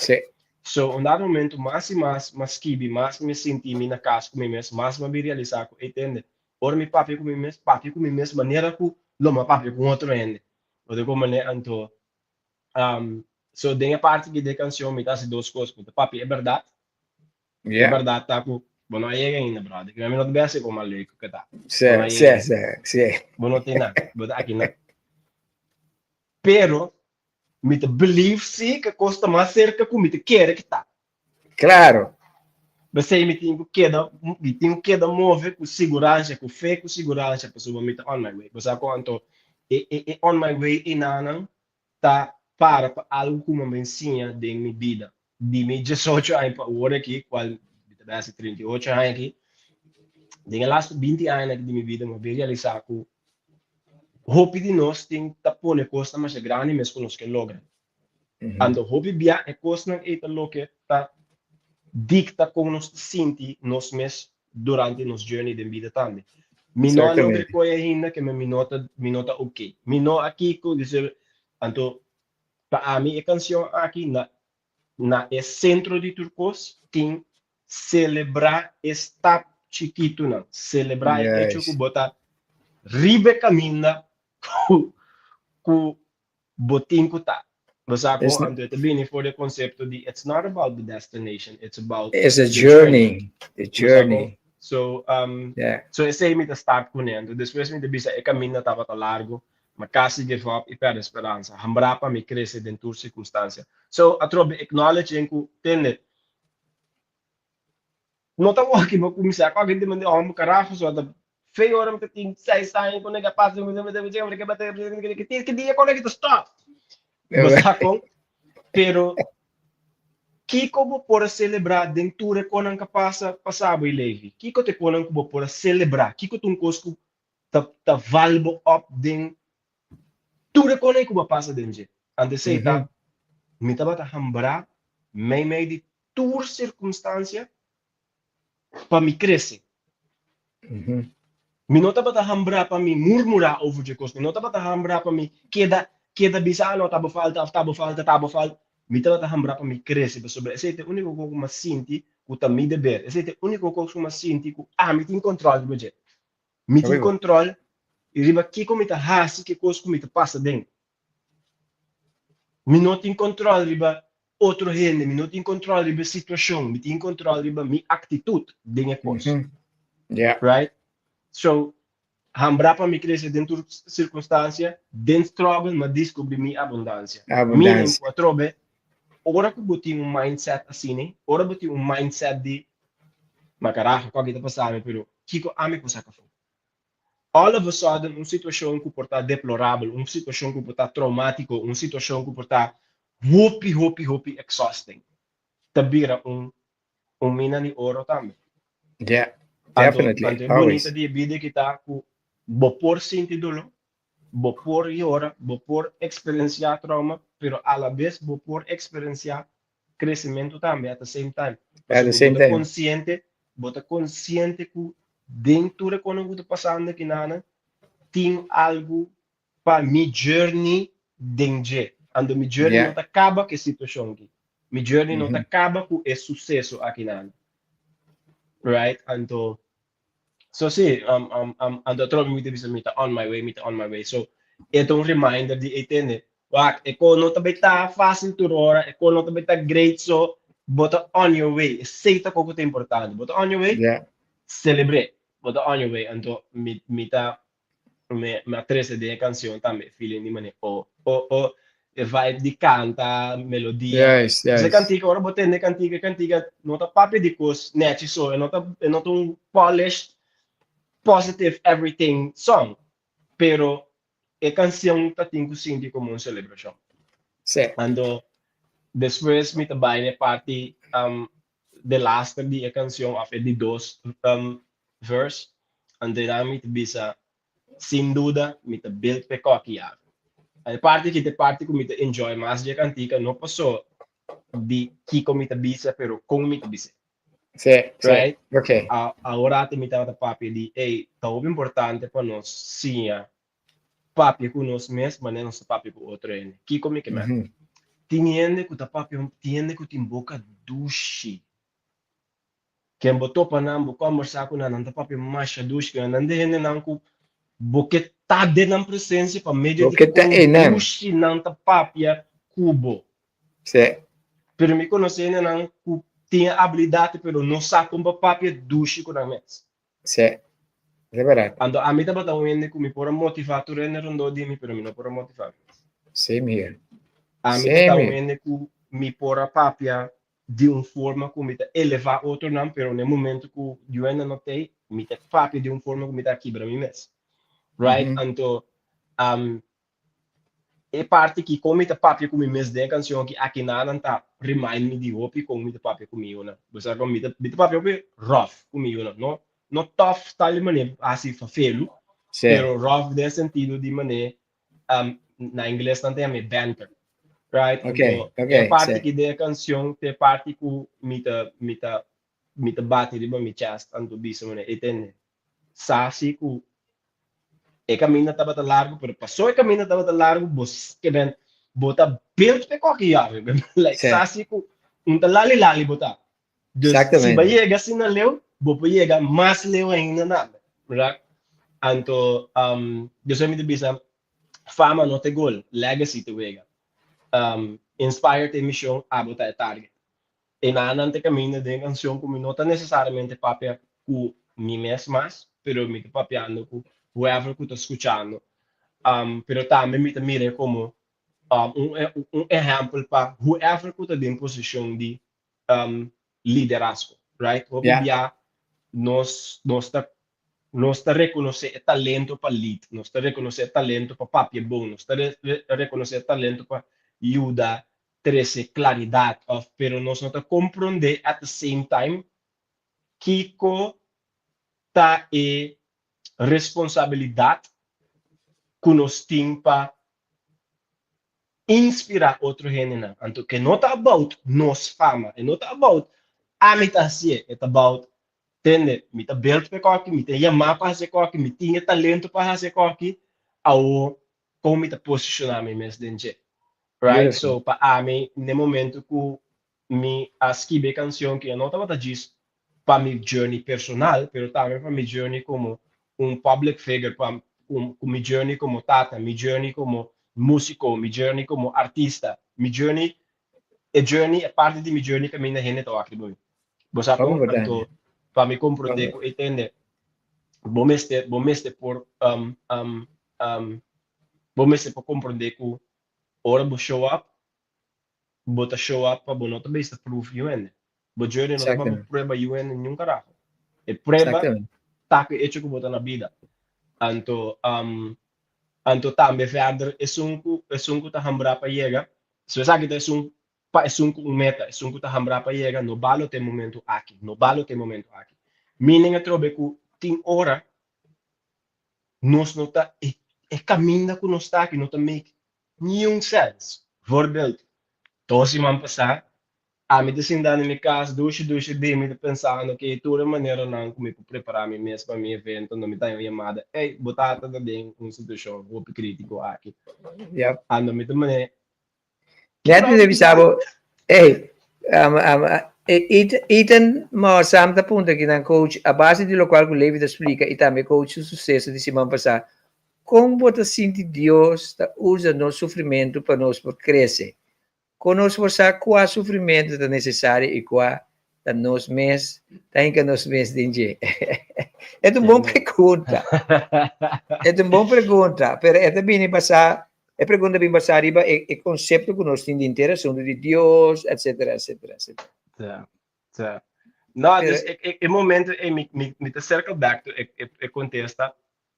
So un dado momento mas y mas m'a skibi, mas mi sinti mi na cas cu mi mes, mas m'a bin realisa cu, ey tende, ora mi papia cu mi mes, papia cu mi mes manera cu lo m'a papia cu un otro hende. Bo ta comprende? Anto, so den e parti aki di e cancion mi ta haci dos cos, mi ta papia e berdad, e berdad ta cu bo no a yega ainda brother, mi no ta bay haci como leuk cu ta, bo no a yega ainda, bo no tin nan, bo ta aki nan. Pero mi ta believe si cu e cos ta mas cerca cu mi ta kere cu ta. Claro. P'esei mi tin ku keda, mi tin ku keda move ku siguransia, ku fe ku siguransia pasobra mi ta on my way. Bo sa kon anto e e e on my way enanan ta para pa algu ku mi a bin siña den mi bida. Di mi diesocho aña pa awor aki, kual mi ta bai hasi 38 aña aki, den e lastu binti añanan aki di mi bida mi a bin realisá ku hopi di nos tin ta pone kosnan masha grandi mes ku nos ke logra. Anto hopi bia e kosnan ei ta loke ta dikta kon nos ta sinti nos mes durante nos journey den bida tambe. Mi no a logra koe ainda ke mi no ta mi no ta ok. Mi no a kiko dice anto pa ami e kansion aki na na e sentro di tur kos tin selebrá e stap chikitunan, selebrá e echo ku bo ta riba e kaminda ku ku bo tin ku ta. Bo sa ku anto e ta bini for di e konsepto di it's not about the destination, it's about It's a journey, the journey. So, um, yeah. so esei mi ta start kuné. Anto despues mi ta bisa e kaminda tabata largo, ma kasi give up i perde speransa. Hambrá pa mi krese den tur sirkunstansia. So, atrobe acknowledging ku, tende, No ta wak bo kuminsá ku algin ta manda hòmber karajo so ta fei ora mi ta tin seis aña ku nega pasa ki dia ku nega ta stòp bo sa kon pero kiko bo por a selebrá den tur e konan ku a pasa pasa bo i Levi kiko ta e konan ku bo por a selebrá kiko ta un kos ku ta ta val bo òp den tur e konan ku bo a pasa den dje anto esei ta mi tabata hambrá meimei di tur sirkunstansia pa mi krese. Mi no tabata hambrá pa mi murmurá over dje kos, mi no tabata hambrá pa mi keda keda bisa, ah no, ta bo falta òf ta bo falta, ta bo falta. Mi tabata hambrá pa mi krese, pasobra esei ta e úniko kos ku mi a sinti ku ta mi deber, esei ta e úniko kos ku mi a sinti ku ami tin kòntròl riba dje. Mi tin kòntròl riba kiko mi ta hasi ku e kos ku mi ta pasa den. Mi no tin kòntròl riba otro hende, mi no tin control riba e situacion, mi tin control riba mi actitud den e cos. Yeah. Right? So, hambra pa mi crece den tur circunstancia, den struggle m'a descubri mi abundancia. Abundancia. Meaning cu atrobe, ora cu bo tin un mindset asina, ora bo tin un mindset di, ma carajo, cu aki ta pasa mi, pero kico ami por saca afo? All of a sudden un situacion cu por ta deplorabel, un situacion cu por ta traumatico, un situacion cu por ta hopi hopi hopi exhausting ta bira un un mina di oro tambe. Yeah, Anto definitely, anto e always. bunita di e bida aki ta cu bo por sinti dolor, bo por yora, bo por experiencia trauma, pero alabes bo por experiencia crecimento tambe at the same time. At the Pasobra same bo ta time. consciente, bo ta consciente cu den tur e conan cu ta pasando aki tin algo pa mi journey den dje. Anto mi journey Yeah. no ta caba cu e situacion aki. Mi journey no ta Mhm. caba cu e suceso aki nan. Right? Anto, so si, um, um, um, anto atrobe mi ta bisa mi ta on my way, mi ta on my way. So, e ta un reminder di, ey tende, wak, e ko no ta bay ta facil tur ora, e ko no ta bay ta great, so bo ta on your way. Esey ta koko ta importante. Bo ta on your way, Yeah. celebr'e. Bo ta on your way. Anto, mi, mi ta Me me a trece den e cancion tambe e feeling di mane oh oh oh e vibe di canta, melodia. Juist, Pues e juist. cantica, ora bo tende e cantica, e cantica no ta papia di cos nechi so, e no ta e no ta un polished, positive everything song, pero e cancion ta tin cu sinti como un celebracion. Sí. Anto despues mi ta bay na e parti um delaster di e cancion of e di dos um verse, anto nan mi ta bisa sin duda mi ta build p'e koki yabi. E parti aki ta e parti ku mi ta enjoy mas di e kantika, no paso di kiko mi ta bisa pero kon mi ta bis'é. Sí, sí, Right? ok. A awor mi tabata papia di ey ta hopi importante pa nos siña papia ku nos mes manera nos ta papia ku otro hende. Kiko mi ke men? Tin hende ku ta papia, tin hende ku tin boka dushi. Ken bo topa nan, bo kòmbersá ku nan, nan ta papia masha dushi ku nan. Nan ta hendenan ku bo ke ta den nan presensia pa medio Bo di ke ta kon einan. dushi nan ta papia ku bo. Sí. Pero mi konosé hendenan ku tin e abilidat pero no sa kon pa papia dushi ku nan mes. Sí. Es bèrdat. Anto ami tabata un hende ku mi por a motivá tur hende rondó di mi pero mi no por a motivá mi mes. Same here. Ami Same tabata un here. hende ku mi por a papia. di un forma ku mi ta elevá otronan, pero na e momento ku yunan no t'ei, mi ta papia di un forma ku mi ta kibra mi mes. Right? Anto, e parti ki kon mi ta papia ku mi mes den e kanshon aki, akinanan ta remind mi di hopi kon mi ta papia ku mi yunan. Bo sa kon mi ta mi ta papia hopi rough ku mi yunan. No no tough tal di manera hasi fafelu, pero rough den sentido di manera na ingles nan ta yama e banter. Right? Okay, Anto, okay, e parti si. ki den e kanshon ta e parti ku mi ta mi ta mi ta bati riba mi chest anto bisa manera e tende sa si ku e kaminda tabata largu, pero paso e kaminda tabata largu, bo ke ben, bo ta built p'e koki yawe, like sa si ku un ta lali lali bo ta. Dus si bo yega asina leu, bo por yega mas leu ainda tambe, verdad? Anto, dus mi ta bisa, fama no ta e gol, legacy ta wega. Inspire ta e mision, abo ta e target. E nan ta caminda den cancion cu mi no ta necesariamente papia cu mi mes mas, pero mi ta papiando cu whoever cu ta scuchando. Pero tambe mi ta mira como un ehempel pa whoever cu ta den posicion di liderazgo, right? Hopi bia nos nos ta nos ta reconoce e talento pa lead, nos ta reconoce e talento pa papia bon, nos ta reconoce e talento pa yuda trese claridad of pero nos no ta comprende at the same time kico ta e responsabilidad cu nos tin pa inspira otro hendenan. Anto ke no ta about nos fama, e no ta about ami ta hacié, e ta about tende mi ta build p'e koki, mi ta yama pa haci e koki, mi tin e talento pa haci e koki, awo kon mi ta posiciona mi mes den dje. Right? So pa ami n'e momento ku mi a skibi e kansion ku no tabata djis pa mi journey personal, pero tambe pa mi journey komo un public figure, pa ku mi journey komo tata, mi journey komo músiko, mi journey komo artista, mi journey, e journey, e parti di mi journey kaminda hende ta wak riba mi. Bo sa kon? Anto pa mi komprondé ku e tende bo mester, bo mester por bo mester por komprondé ku ora bo show up, bo ta show up pa bo no ta bes ta proof yu hende. Bo journey no ta pa bo prueba yu hende niun karaho. E prueba ta ku e echo ku bo ta na bida. Anto, anto tambe verder esun ku esun ku ta hambrá pa yega, so esaki ta esun pa esun ku un meta, esun ku ta hambrá pa yega, no balo te momento aki, no balo te momento aki. Meaning atrobe ku tin ora nos no ta e e kaminda ku nos ta aki no ta make niun sense. Voorbeeld, dos siman pasá ami ta sinta na mi kas dushi dushi di mi ta pensando ke tur e maneranan ku mi por prepará mi mes pa mi evento, no mi ta haña un yamada, ey bo tata ta den un situashon hopi kritiko aki. Ando mi ta manera Net mi ta bisa bo, ey, Ethan Moassam ta puntra kinan coach, a base di locual cu Levi ta splica y tambe coach su suceso di siman pasa, con bo ta sinti Dios ta usa nos sufrimento pa nos por crece? Con nos por sa cua sufrimento ta necesario y cua ta nos mes ta hinca nos mes den dje? E ta un bon pregunta. E ta un bon pregunta, pero e ta bini basa E pregunta bin basá riba e e konsepto ku nos tin di henter asuntu di Dios, etcetera, etcetera, etcetera. Ja, ja. No, dus e, e, e momento ei mi, mi, mi ta circle back to e, e, e kontesta,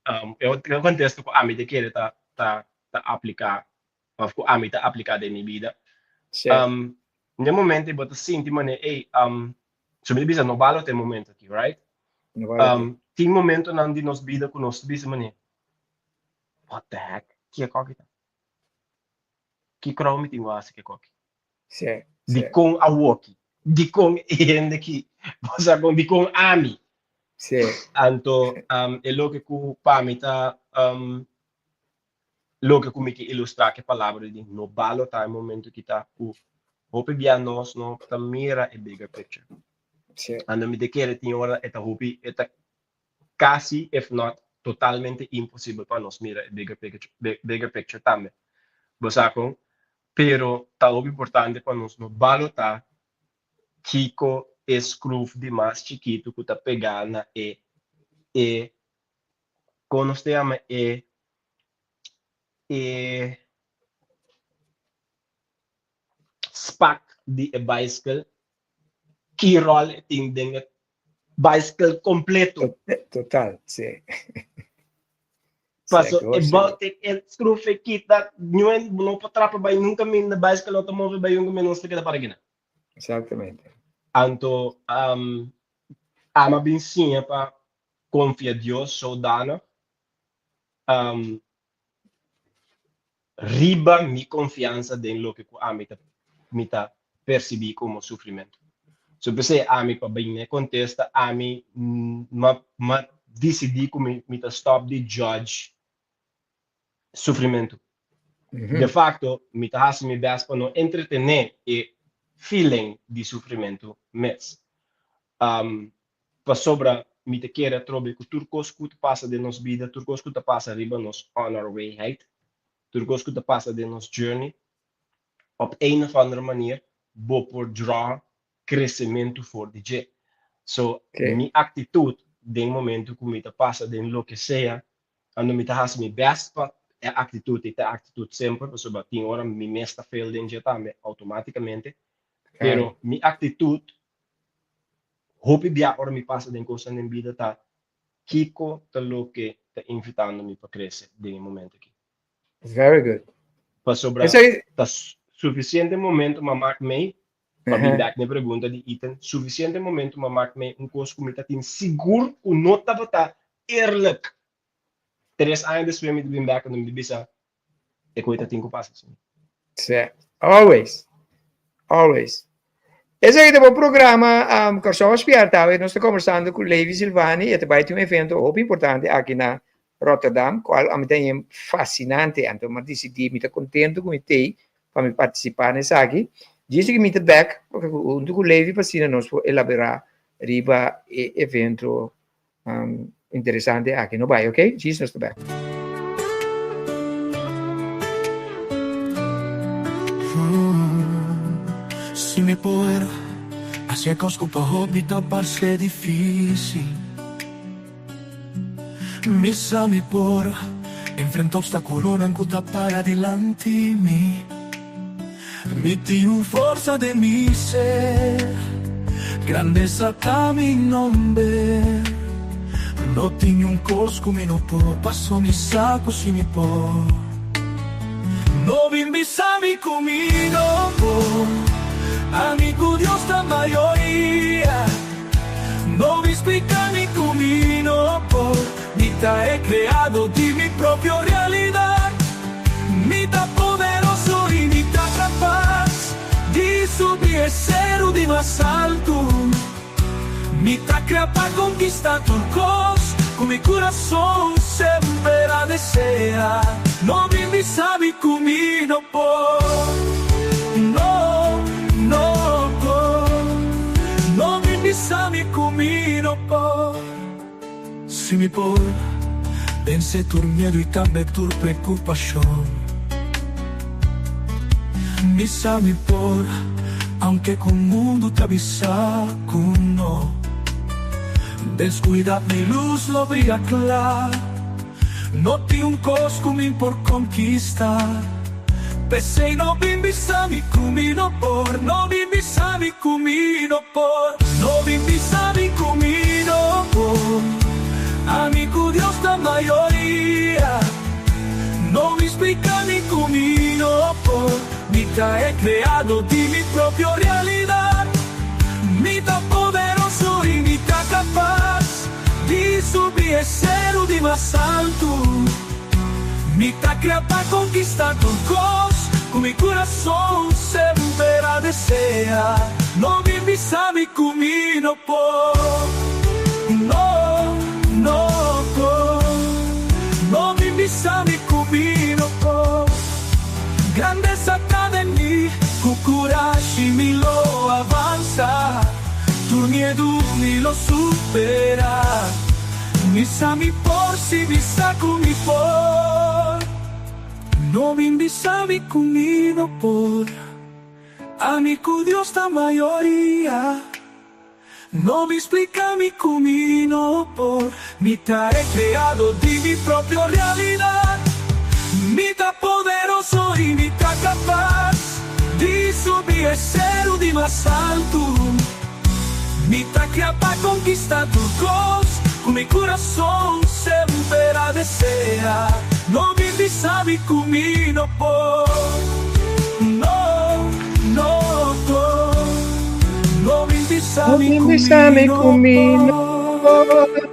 um, e e kontesta ku ami ta kere ta, ta, ta apliká, òf ku ami ta apliká den mi bida. Sí. Um, den momento ei bo ta sinti manera, ei, um, so mi ta bisa no balo te momento aki, right? No balo te. Um, tin momentonan di nos bida ku nos ta bisa manera, What the heck? Ki e koki ta? Ki krou mi tin ku hasi ku e koki? Sí, Dikon awoki? Dikon e hende ki? Bo sa kon dikon ami? Sí. Anto e loke ku pa mi ta loke ku mi ke ilustrá ku e palabra di no balo ta e momento ki ta ku hopi bia nos no ta mira e bigger picture. Sí. Anto mi ta kere tin ora e ta hopi e ta casi if not totalmente imposibel pa nos mira e bigger picture, bigger picture tambe. Bo sa con? Pero ta hopi importante pa nos no balota kico e scruf di mas chikito cu ta pega na e e con nos ta yama e e spak di e bicycle. Ki rol e tin den e bicycle completo. Total, si. Paso e bolt e schroef e kita, niun no por trapa bai nunca minda, bicycle no ta move bai nunca minda, nos ta keda para gina. Exactamente. Anto ama bin siña pa confia Dios zodanig riba mi confiansa den loke cu ami ta mi ta percibi como sufrimento. So p'esei ami pa bin n'e contesta ami ma ma dicidi cu mi mi ta stop di judge sufrimento. De facto mi ta haci mi best pa no entretene e feeling di sufrimento mes. Pasobra mi ta kere atrobe ku tur kos ku ta pasa den nos bida, tur kos ku ta pasa riba nos on our way heit, tur kos ku ta pasa den nos journey, op een of andere manier bo por draw kresementu for di dje. So, mi aktitut den momentu ku mi ta pasa den loke sea, anto mi ta hasi mi best pa e aktitut ei ta e aktitut semper, pasobra tin ora mi mes ta fail den dje tambe outomatikamente, pero mi aktitut Hopi bia ora mi pasa den kosnan den bida ta kiko ta loke ta invitando mi pa krese den e momento aki. Very good. Pasobra ta sufisiente momento ma mak mei, pa bin bek na e pregunta di Ethan, sufisiente momento ma mak mei un kos ku mi ta tin sigur ku no tabata eerlijk. 3 aña despues mi ta bin bek anto mi ta bisa e koe ta tin ku pasa asina. Sí, always. Always. Esaki ta bo programa um, Kòrsou a Spièrta. Awe nos ta kombersando ku Levi Silvanie. E ta bai tin un evento hopi importante aki na Rotterdam, kual ami ta haña fasinante. Anto mi a disidí, mi ta kontentu ku mi t'ei pa mi partisipá na esaki. Djis ku mi ta bèk huntu ku Levi pa asina nos por elaborá riba e evento interesante aki. No bai, ok? Djis nos ta bek. Si mi por hacia cos cu pa hopi ta parce dificil, Mi sa mi por enfrenta obstaculonan cu ta para dilanti mi. Mi tin un forsa den mi ser, grandesa ta mi nomber. No tin niun kos ku mi no por, paso mi sa ku si mi por. No bin bisa mi ku mi no por, ami ku Dios ta mayoria. No bin splika mi ku mi no por, mi ta e kreado di mi propio realidat. Mi ta poderoso i mi ta kapas di subi e seru di mas altu. Mi ta krea pa konkistá tur kos ku mi kurason semper a deseá. No bin bisa mi ku mi no por, no, no por. No bin bisa mi ku mi no por. Si mi por vense tur miedu i tambe tur preokupashon. Mi sa mi por, aunke ku mundu ta bisa ku no. Deskuidat mi lus lo bria kla. No tin un kos ku mi por konkista. P'esei no bin bisa mi ku mi no por, no bin bisa mi ku mi no por, no bin bisa mi ku mi no por. Ami ku Dios ta mayoria. No bin splika mi ku mi no por, mi ta e kreado di mi propio realidat. Mi ta poderoso i mi ta kapas di subi e seru di mas altu. Mi ta krea pa konkistá tur kos ku mi kurason semper a desea. No bin bisa mi ku mi no por, no, no por. No bin bisa mi ku mi no por. Grandesa ta den mi, ku kurashi mi lo avansa. Tur miedu mi lo supera. Mi sa mi por si mi sa ku mi por. No bin bisa mi ku mi no por. Ami ku Dios ta mayoria. No bin splika mi ku mi no por. Mi ta e kreado di mi propio realidat. Mi ta poderoso i mi ta kapas di subi e seru di mas altu. Mi ta kla pa konkistá tur kos ku mi kurason semper a deseá. No bin bisa mi ku mi no por, no, no por. No bin bisa mi ku mi no por.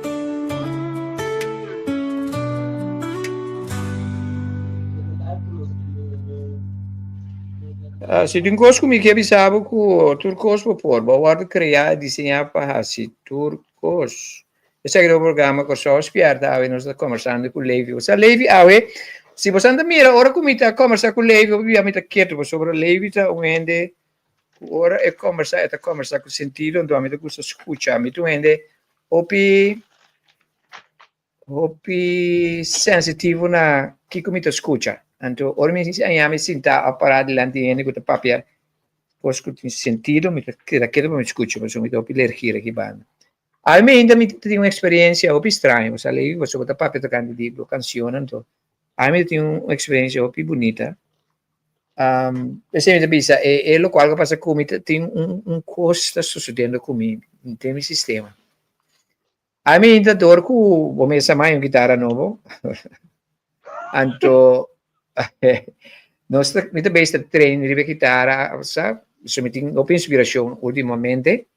Ah, si tin kos ku mi ke bisa bo ku tur kos bo por, bo a wòrdu kreá i diseñá pa hasi tur kos. Esaki ta un programa Kòrsou Spièrta awe nos ta kòmbersando ku Levi. Bo sa Levi awe, si bo ta mira ora ku mi ta kòmbersá ku Levi hopi bia mi ta ketu pasobra Levi ta un hende ku ora e kòmbersá e ta kòmbersá ku sentido anto ami ta gusta skucha. Mi ta un hende hopi Hopi sensitivo na kiko mi ta skucha. Anto ora mi haña mi sintá òf pará dilanti di hende ku ta papia kos ku tin sentido, mi ta keda ketu pa mi skucha pasobra mi ta hopi lergir aki banda. Awe mi ainda mi tin un eksperensia hopi straño, bo sa lei pasobra bo ta papia tokante di bo kanshonnan anto awe mi ta tin un eksperensia hopi bunita. P'esei mi ta bisa e lokual ku a pasa ku mi ta tin un kos ta susediendo ku mi den mi sistema. Ami ta dor ku bo mester mai un gitara nobo. Anto nos ta, mi ta bezig ta train riba e gitara, sa, so mi tin hopi inspirashon ultimamente.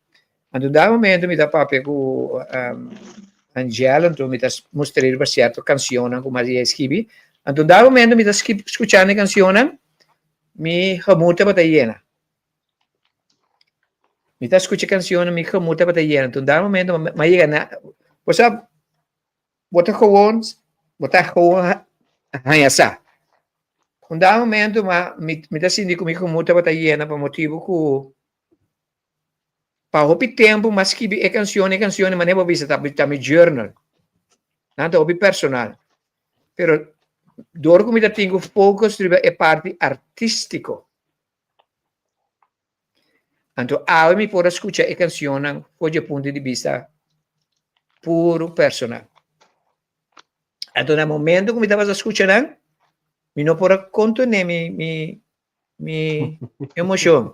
Anto un dado momento mi ta papia ku Angel, anto mi ta mustr'é riba sierto kanshonnan ku mas di a skibi. Anto un dado momento mi ta skuchando e kanshonnan, mi gemoed tabata yena. Mi ta skucha kanshonnan, mi gemoed tabata yena. Anto un dado momento mi a yega na, bo sa, bo ta gewoon, bo ta gewoon haña sa. Un dado momento mi mi ta sinti ku mi gemoed tabata yena pa motibu ku pa hopi tempu mi a skibi e kanshon, e kanshon manera bo a bisa ta mi journal. Nan ta hopi personal. Pero dor ku mi ta tin ku focus riba e parti artístiko. Anto awe mi por a skucha e kanshonnan for dje punto di bista puru personal. Anto na momento ku mi tabata skucha nan, mi no por a kontené mi mi mi emoshon.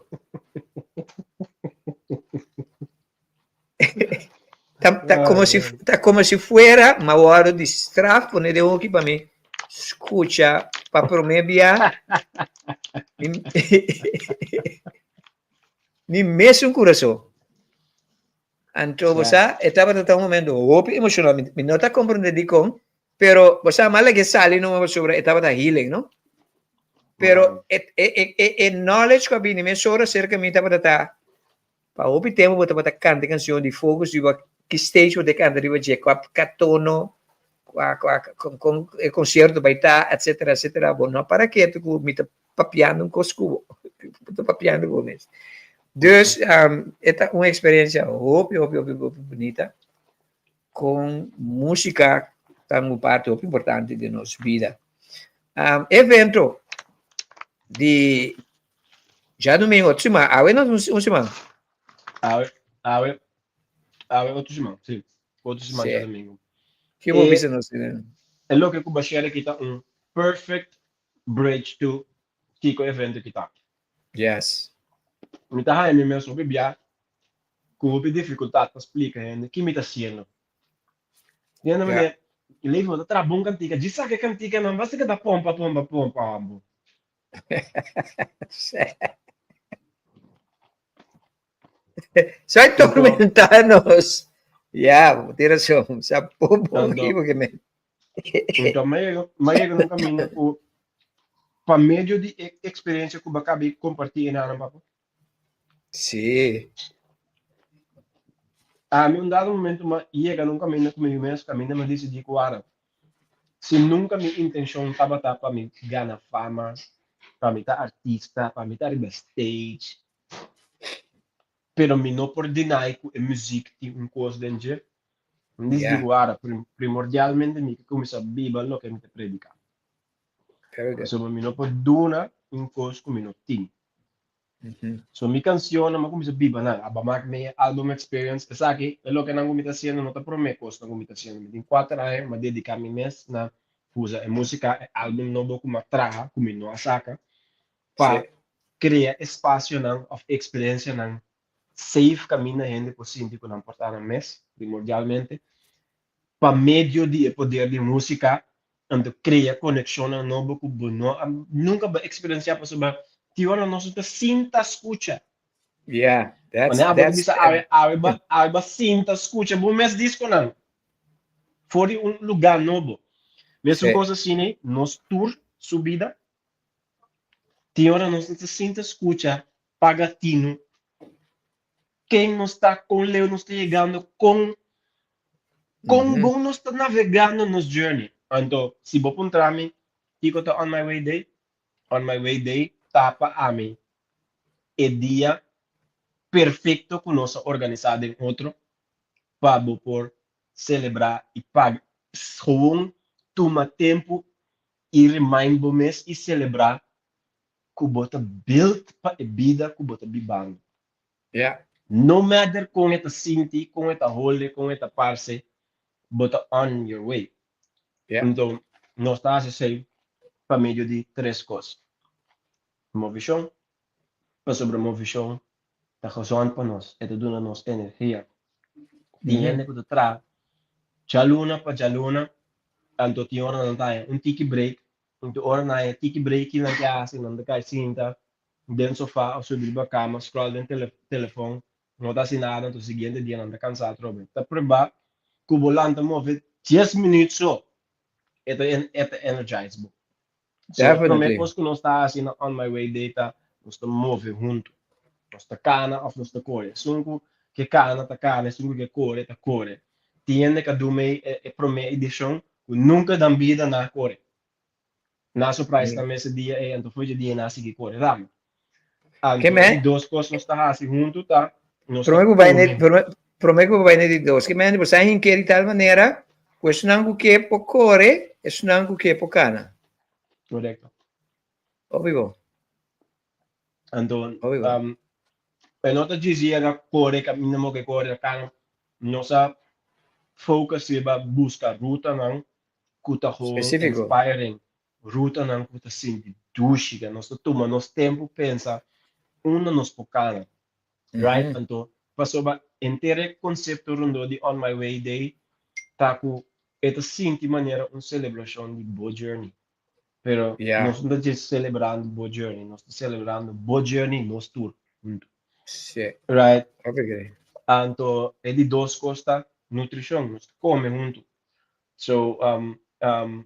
Ta ta komo si ta komo si fuera mi a wòrdu di straf pone den hoki pa mi skucha pa promé bia mi mi mesun kurason. Anto bo sa e tabata ta un momento hopi emoshonal mi no ta komprondé dikon pero bo sa mi a lag'é sali numa pasobra e tabata healing no pero e e e e knowledge ku a bini mesora serka mi tabata ta Pa hopi tempu bo tabata kanta e kanshon di focus riba ki stage bo ta kanta riba dje, kua kua tono, kua kua kon kon e konsierto bai ta, etsetera etsetera. Bo no a para ketu ku mi ta papiando un kos ku bo, bo ta papiando ku bo mes. Dus e ta un eksperensia hopi hopi hopi hopi bunita kon musika ta un parti hopi importante den nos bida. Evento di Djadumingu otro siman, awe no un siman. Awe, awe, awe otro siman, si. Otro siman Sí. djadumingu. Ki bo E, bisa nos den? e loke ku Bashir aki ta un perfect bridge to kiko evento ki ta. Yes. Mi ta haña mi mes hopi bia ku hopi difikultat pa splika hende ki mi ta hasiendo. Hende Ja. manera, Levi bo ta traha bon kantika, djis saka e kantikanan basta ke ta pompa pompa pompa abo. Sai tormentarnos. Ya, bo tin razón. Sa popo Anto, porque me. Anto, m'a yega, m'a yega na un kaminda ku pa medio di e eksperensia ku bo a kaba di kompartí enanan, papa. Sí. Ami un dado momento m'a yega na un kaminda ku mi mes kaminda m'a disidí ku wara Si nunka mi intenshon tabata pa mi gana fama, pa mi ta artista, pa mi ta riba stage, pero mi no por deny ku e muzik tin un kos den dje. Mi disidí ku wara, primordialmente mi ke kuminsá biba loke mi ta prediká. Pasobra mi no por duna un kos ku mi no tin. So mi cancionnan mi a cuminsa biba nan, a maak mi e album experience, esaki e loke nan cu mi ta haciendo no ta prome cosnan cu mi ta haciendo, mi tin cuater aña mi a dedica mi mes na usa e musica, e album nobo cu mi a traha cu mi no a saca pa crea espacionan of experiencianan. safe kaminda hende por sinti ku nan por ta nan mes, primordialmente, pa medio di e poder di músika, anto krea konekshonnan nobo ku bo no a nunka bo a eksperensiá pasobra tin ora nos no ta sinta skucha. Yeah, that's, Wanneer abo ta that's, bisa awe, awe ba, awe ba sinta skucha bo mes diskonan for di un lugá nobo. Mesun Sí. kos asina nos tur su bida tin ora nos no ta sinta skucha paga tinu ken nos ta, kon leu nos ta yegando, kon kon bon nos ta navegando nos journey. Anto, si bo puntra mi kiko ta On My Way Day, On My Way Day ta pa ami e dia perfecto ku nos a organisa den otro pa bo por celebra i paga. Gewoon tuma tempu i remind bo mes i celebra ku bo ta build pa e bida ku bo ta bibando. Yeah. No matter kon e ta sinti, kon e ta hole, kon e ta parse, bo ta on your way. Yeah. Enton, nos ta hasi esei pa medio di tres kos. Movishon, pasobra movishon ta gezond pa nos, e ta duna nos energia. Tin hende ku ta traha djaluna pa djaluna, anto tin ora nan ta haña un tiki break, anto ora nan haña tiki break ki nan ke hasi, nan ta kai sinta den sofa of subi riba kama scroll den telefon no ta hasi nada anto siguiente dia nan ta kansa atrobe. Ta prueba ku bo lanta move dies minuut so e ta e ta energize bo. So e prome kos ku nos ta hasi na On My Way Day ta nos ta move huntu. Nos ta kana of nos ta kore. Esun ku ke kana ta kana, esun ku ke kore ta kore. Tin hende ku a duna e prome edishon ku nunka dan bida nan a kore. Na surprise ta mes e dia ei, anto foi dje dia nan a sigui kore rami. Anto Ke men? di dos kos nos ta hasi huntu ta nos ta Prome ku bai ne, kome. prome, prome ku bai ne di dos. Ke men bo sa hinke di tal manera ku esnan ku ke por kore, esnan ku ke por kana. Korekto. Hopi bon. Anto, Hopi bon. E no ta djis yega kore kaminda mo ke kore kana. Nos a focus riba buska rutanan ku ta gewoon Spesífiko. inspiring, rutanan ku ta sinti dushi, ke nos ta tuma nos tempu pensa unda nos por kana, right? Anto, pasobra henter e konsepto rondó di On My Way Day ta ku e ta sinti manera un selebrashon di bo journey. Pero nos no ta djis selebrando bo journey, nos ta selebrando bo journey nos tur huntu. Right? Anto, e di dos kos ta nutrishon, nos ta kome huntu. So, um, um,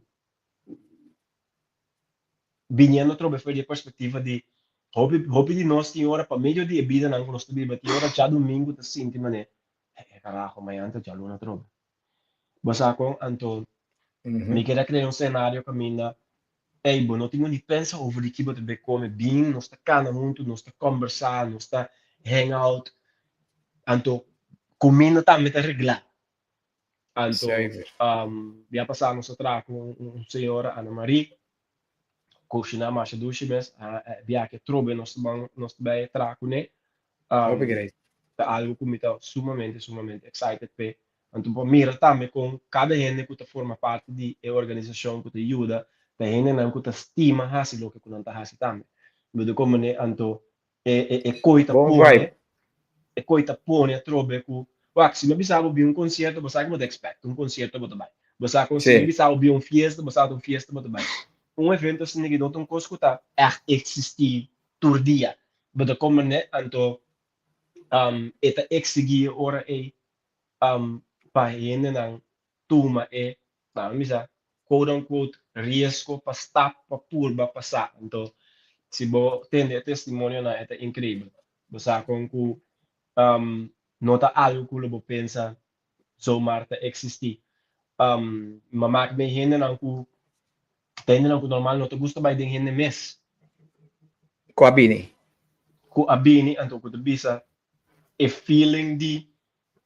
biniendo atrobe for di e perspectiva di hopi, hopi di nos tin ora pa medio di e bidanan ku nos ta biba, tin ora djadumingu ta sinti manera, eh, carajo, mañana ta djaluna atrobe. Bo sa kon? Anto, mi keda krea un senario kaminda, ey, bo no tin di pensa over di ki bo ta be kome, bin, nos ta kana huntu, nos ta kombersá, nos ta hang out, anto kuminda tambe ta reglá. Anto, um, bia pasá nos a traha ku un, un señora, Ana Marie, kushiná masha dushi mes. A, a bia ke trobe nos ta ban, nos ta bai traha kuné. Hopi great. Ta algu ku mi ta sumamente, sumamente excited p'e. Anto por mira tambe kon kada hende ku ta forma parti di e organisashon ku ta yuda, ta hendenan ku ta stima hasi loke ku nan ta hasi tambe. Bo ta komprendé? Anto e e e koi ta Bon pone vibe. e koi ta pone atrobe ku wak si mi a bisa bo bin un konsierto bo sa ku bo ta expect un konsierto bo ta bai bo sa ku si mi Sí. bisa bo bin un fiesta bo sa ta un fiesta bo ta bai un evento asina ki no ta un kos ku ta ègt eksistí tur dia bo ta komprende anto e ta eksigí e ora ei pa hendenan tuma e, laga mi bisa, quote unquote, riesgo pa stap, pa purba, pa sa. Anto, si bo tende e testimonionan e ta increibel. Bo sa con cu no ta algo cu lo bo pensa zomaar ta existi. Ma mak den hendenan cu, ta hendenan cu normal no ta gusta bay den hende mes. Cu a bini. Cu a bini, anto cu ta bisa e feeling di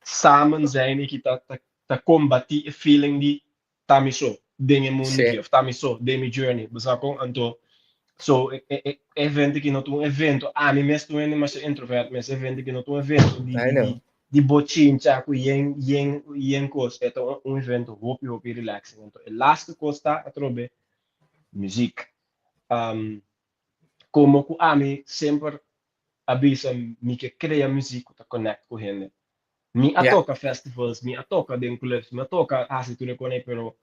samen zijn i ki ta ta kombatí e feeling di ta mi so den e mundu aki of ta mi so den mi journey bo sa kon anto so e e evento aki no ta un evento ami mes ta un hende masha introvert mes evento aki no ta un evento di di di bochincha ku yen yen yen kos e ta un evento hopi hopi relaxing anto e laste kos ta atrobe muzik komo ku ami semper. a bisa mi ke krea muzik ku ta connect ku hende. Mi a toka festivals, mi a toka den clubs, mi a toka hasi tur e kos ei, pero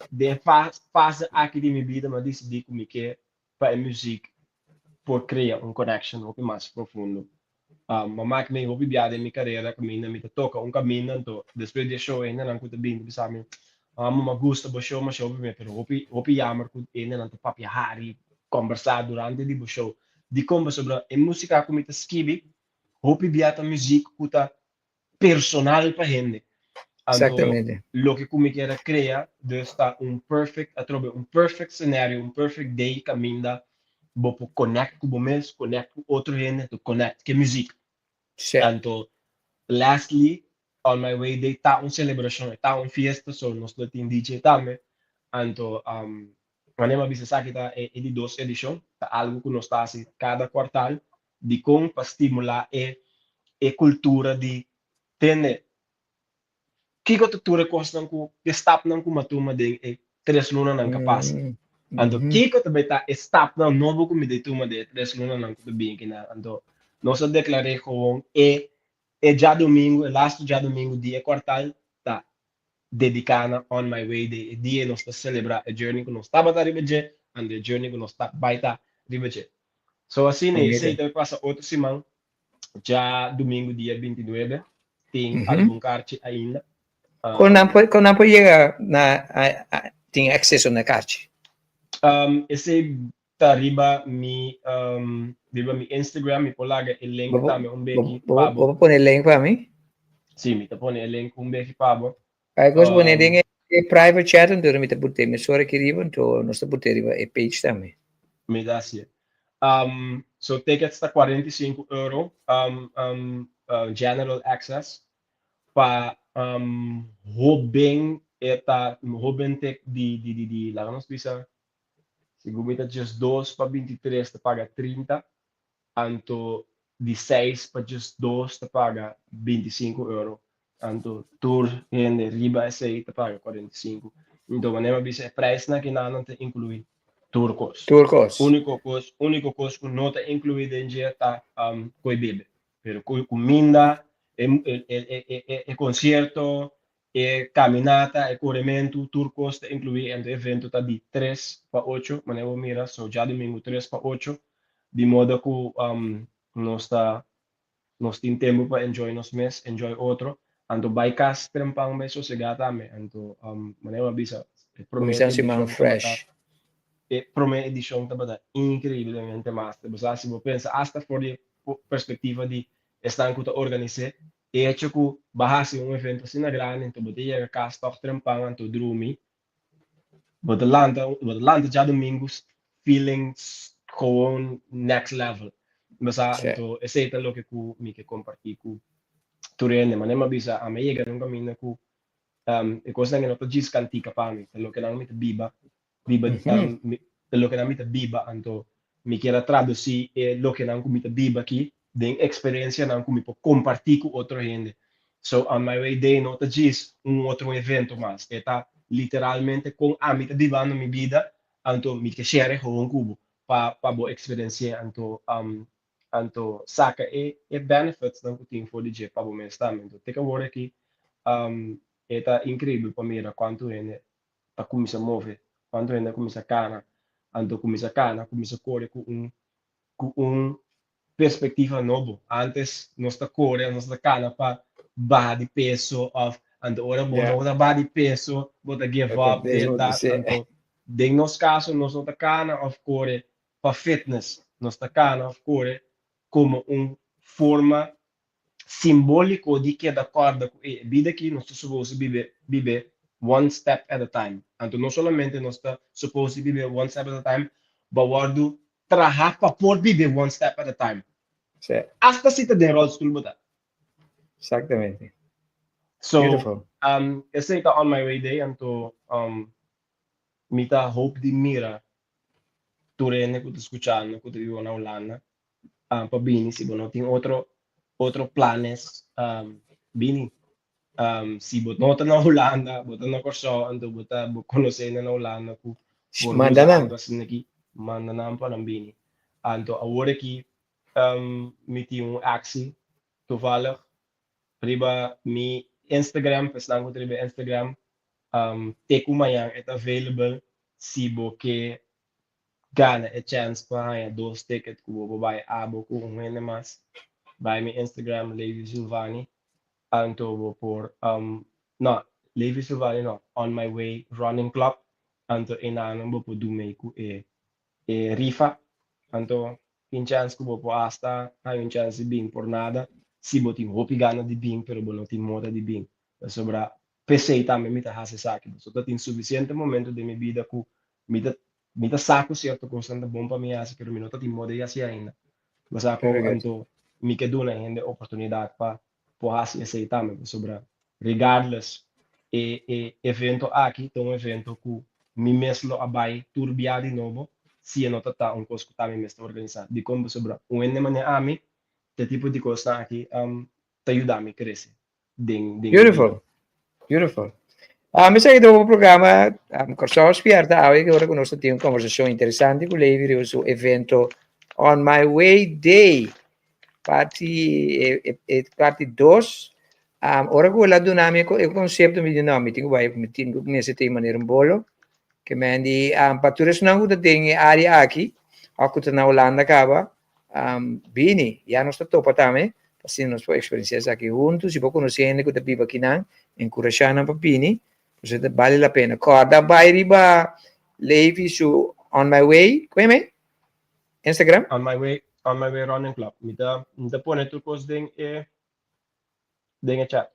den e fase aki di mi bida mi a disidí ku mi ke pa e muzik por krea un connection hopi mas profundo. Mi a mak mi hopi bia den mi karera kaminda mi ta toka un kaminda anto despues di e show e hendenan ku ta bini ta bisa mi, Amo mi a gusta bo show masha hopi pero hopi hopi yamer ku e hendenan ta papia hari, kombersá durante di bo show. Dikon? Pasobra e músika ku mi ta skibi hopi bia ta muzik ku ta personal pa hende. Anto loke ku mi kier a krea dus ta un perfect atrobe un perfect scenario, un perfect day kaminda bo por connect ku bo mes, connect ku otro hende, anto connect ku e muzik. Anto lastly On My Way Day ta un selebrashon, e ta un fiesta, so nos lo tin DJ tambe. Anto wanneer mi a bisa esaki ta e di dos edishon, ta algu ku nos ta hasi kada kuartal Dikon pa stimulá e e kultura di tende? Kiko ta tur e kosnan ku e stapnan ku mi a tuma den e tres lunanan ku a pasa? Anto kiko ta bai ta e stapnan nobo ku mi ta tuma den e tres lunanan ku ta bini kinan? Anto nos a deklar'é gewoon e e djadumingu, e lastu djadumingu di e kuartal ta dediká na On My Way Day. E dia nos ta selebrá e journey ku nos tabata riba dje anto e journey ku nos ta bai ta riba dje. So asina esei ta pasa otro siman djadumingu dia bintinuebe tin algun karchi ainda. Kon nan por kon nan por yega na tin akseso na karchi? Esei ta riba mi riba mi Instagram mi por laga e link tambe un beki pa bo. Bo por pone e link pa mi? Si mi ta pone e link un beki pa bo. Ai kos pone den e private chat anto mi ta put'e mesora aki riba anto nos ta put'e riba e page tambe. Mi ta haci'e. So tickets ta 45 euro general access pa hoben e ta hoben tek di di di laga nos bisa Segun mi ta 12 pa 23 ta paga 30, anto di 6 pa 12 ta paga 25 euro. Anto tur hende riba esei ta paga 45. Anto wanneer mi a bisa e prijsnan kinan ta inclui tur kos. Tur kos. Unico kos, unico kos ku no ta inclui den dje ta koe bebe. Pero kuminda, e e e concierto, E caminata, e corementu, tur cos ta inclui en e evento ta di tres pa ocho, manera bo mira, so djadumingu tres pa ocho, di moda cu nos ta nos tin tempo pa enjoy nos mes, enjoy otro, anto bay cas trempan bay sosega tambe, anto manera bo a bisa e prome Cuminsa un siman edicion tabata fresh. e prome edicion tabata increiblemente master, bo sa si bo pensa hasta for di e perspectiva di esnan cu ta organise, E hecho ku bo a hasi un evento asina grandi anto bo ta yega kas tòg trempan anto drumi, bo ta lanta bo ta lanta djadumingu feeling gewoon next level. Bo sa anto esei ta loke ku mi ke kompartí ku tur hende. Manera mi a bisa ami a yega na un kaminda ku e kosnan ei no ta djis kantika pa mi, ta lokenan mi ta biba biba ta lokenan mi ta biba anto mi kier a traduci e lokenan ku mi ta biba aki den experiencianan ku mi por comparti ku otro hende. So On My Way Day no ta djis un otro evento mas, e ta literalmente kon ami ta bibando mi bida anto mi ke share e gewoon ku bo pa pa bo experienci'e anto anto saka e e benefitsnan ku tin for di dje pa bo mes tambe. Anto te awor aki e ta increibel pa mira kuantu hende ta kuminsá move, kuantu hende a kuminsá kana, anto kuminsá kana, kuminsá kore ku un ku un perspektiva nobo. Antes nos ta kore, nos ta kana pa baha di peso òf anto ora bo no ta baha di peso bo ta give up, dit, dat. Anto den nos kaso nos no ta kana òf kore pa fitness, nos ta kana òf kore komo un forma simbóliko di keda kòrda ku e bida aki nos ta supos di bibe bibe one step at a time. Anto no solamente nos ta supos di bibe one step at a time, bo a wòrdu traha pa por bibe one step at a time. Sí. Asta si ta den rolstoel bo ta. Exactamente. So, Beautiful. Esei ta On My Way Day, anto mi ta hoop di mira tur hende ku ta skuchando ku ta biba na Hulanda pa bini si bo no tin otro otro planes bini si bo no ta na Hulanda bo ta na Kòrsou anto bo ta bo konosé hende na Hulanda ku por Manda usa nan. algo asina aki manda nan pa nan bini anto awor aki. Mi tin un actie toevallig riba mi Instagram, pa esnan ku ta riba Instagram, te ku mañan e ta available si bo ke gana e chance pa haña dos ticket ku bo por bai abo ku un hende mas. Bai mi Instagram Levi Silvani anto bo por no Levi Silvani no On My Way Running Club anto enanan bo por dumei ku e e rifa anto tin chance ku bo por hasta haña un chance di bin por nada si bo tin hopi gana di bin pero bo no tin moda di bin pasobra p'esei tambe mi ta hasi esaki pasobra ta tin sufisiente momento den mi bida ku mi ta mi ta sa ku sierto kosnan ta bon pa mi hasi pero mi no ta tin moda di hasi ainda bo sa kon anto mi ke duna hende oportunidat pa por hasi esei tambe pasobra regardless e e evento aki ta un evento ku mi mes lo a bai tur bia di nobo si e no ta ta un kos ku ta mi mes ta organisá. Dikon? Pasobra un hende manera ami ta e tipo di kosnan aki ta yuda mi krese den den mi bida. Beautiful, beautiful. Mi sa ki bo programa Kòrsou Spierta awe ki ora ku nos ta tin un kòmbersashon interesante ku Levi riba su evento On My Way Day. Parti e e parti dos ora ku el a duna mi e konsepto mi di no mi tin ku bai mi tin ku mester tin manera un bolo ke men di pa tur esnan ku ta den e área aki òf ku ta na Hulanda kaba bini ya nos ta topa tambe asina nos por eksperensiá esaki huntu si bo konosé hende ku ta biba akinan enkurashá nan pa bini pasobra ta bale la pena kòrda bai riba Levi su on my way kue Instagram? On my way, on my way running club. Mi ta, mi ta pone tur kos den e, den e chat.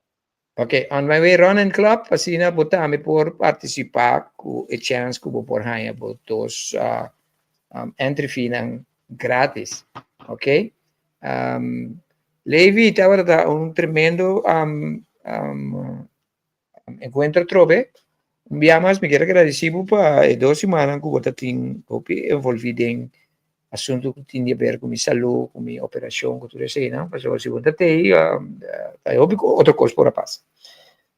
Ok, on my way running club, asina bo tambe por partisipá ku e chèns ku bo por haña bo dos uh, um, entry fee nan gratis. Ok? Um, Levi, tabata un tremendo um, um, Encuentro atrobe. Un bia mas mi kier a gradeci bo pa e dos simannan cu bo ta tin hopi envolvi den asunto cu tin di haber cu mi salud, cu mi operacion, cu tur eseinan, pasobra si bo no ta tei ta hopi otro cos por a pasa.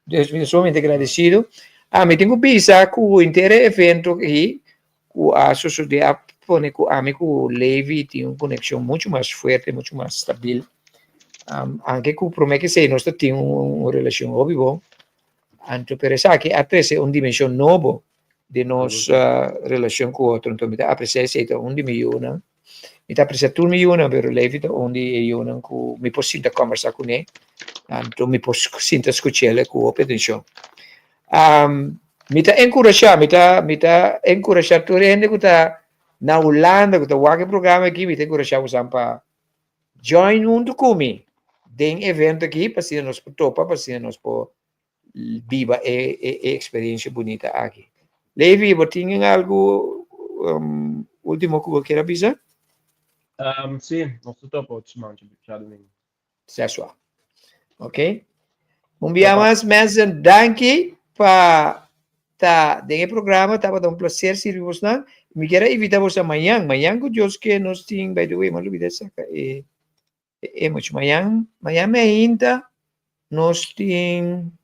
Dus mi ta sumamente gradecido. Ah, mi tin cu bisa cu henter e evento aki cu a sosode a pone cu ami cu Levi tin un conexion mucho mas fuerte, mucho mas stabil. Um, anke cu prome que esei nos ta tin un, un relacion hopi bon. Anto, pero esaki a trece un dimension nobo den nos uh, relacion cu otro. Anto mi ta aprecia esei ta un di mi yunan. Mi ta aprecia tur mi yunan, pero Levi ta un di e yunan cu mi por sinta conversa cune. Anto mi por sinta scuchele cu hopi atencion. Um, mi ta enkurashá, mi ta, mi ta enkurashá tur hende ku ta na Hulanda, ku ta wak e programa aki, mi ta enkurashá bosan pa join huntu ku mi den evento aki, pa asina nos por topa, pa asina nos por biba e, e, e eksperiencia bunita aki. Levi, bo tin algu um, último ku bo kier a bisa? Um, sí, nos ta topa otro siman, djadumingu. Sesua. Ok? Un bia mas, mensen, danki pa ta den e programa. Tabata un placer sirbi bosnan. Mi kier a invita boso mañan. Mañan ku Dios ke nos tin, by the way, m'a lubida saka e, e emoji. Mañan, mañan meinta nos tin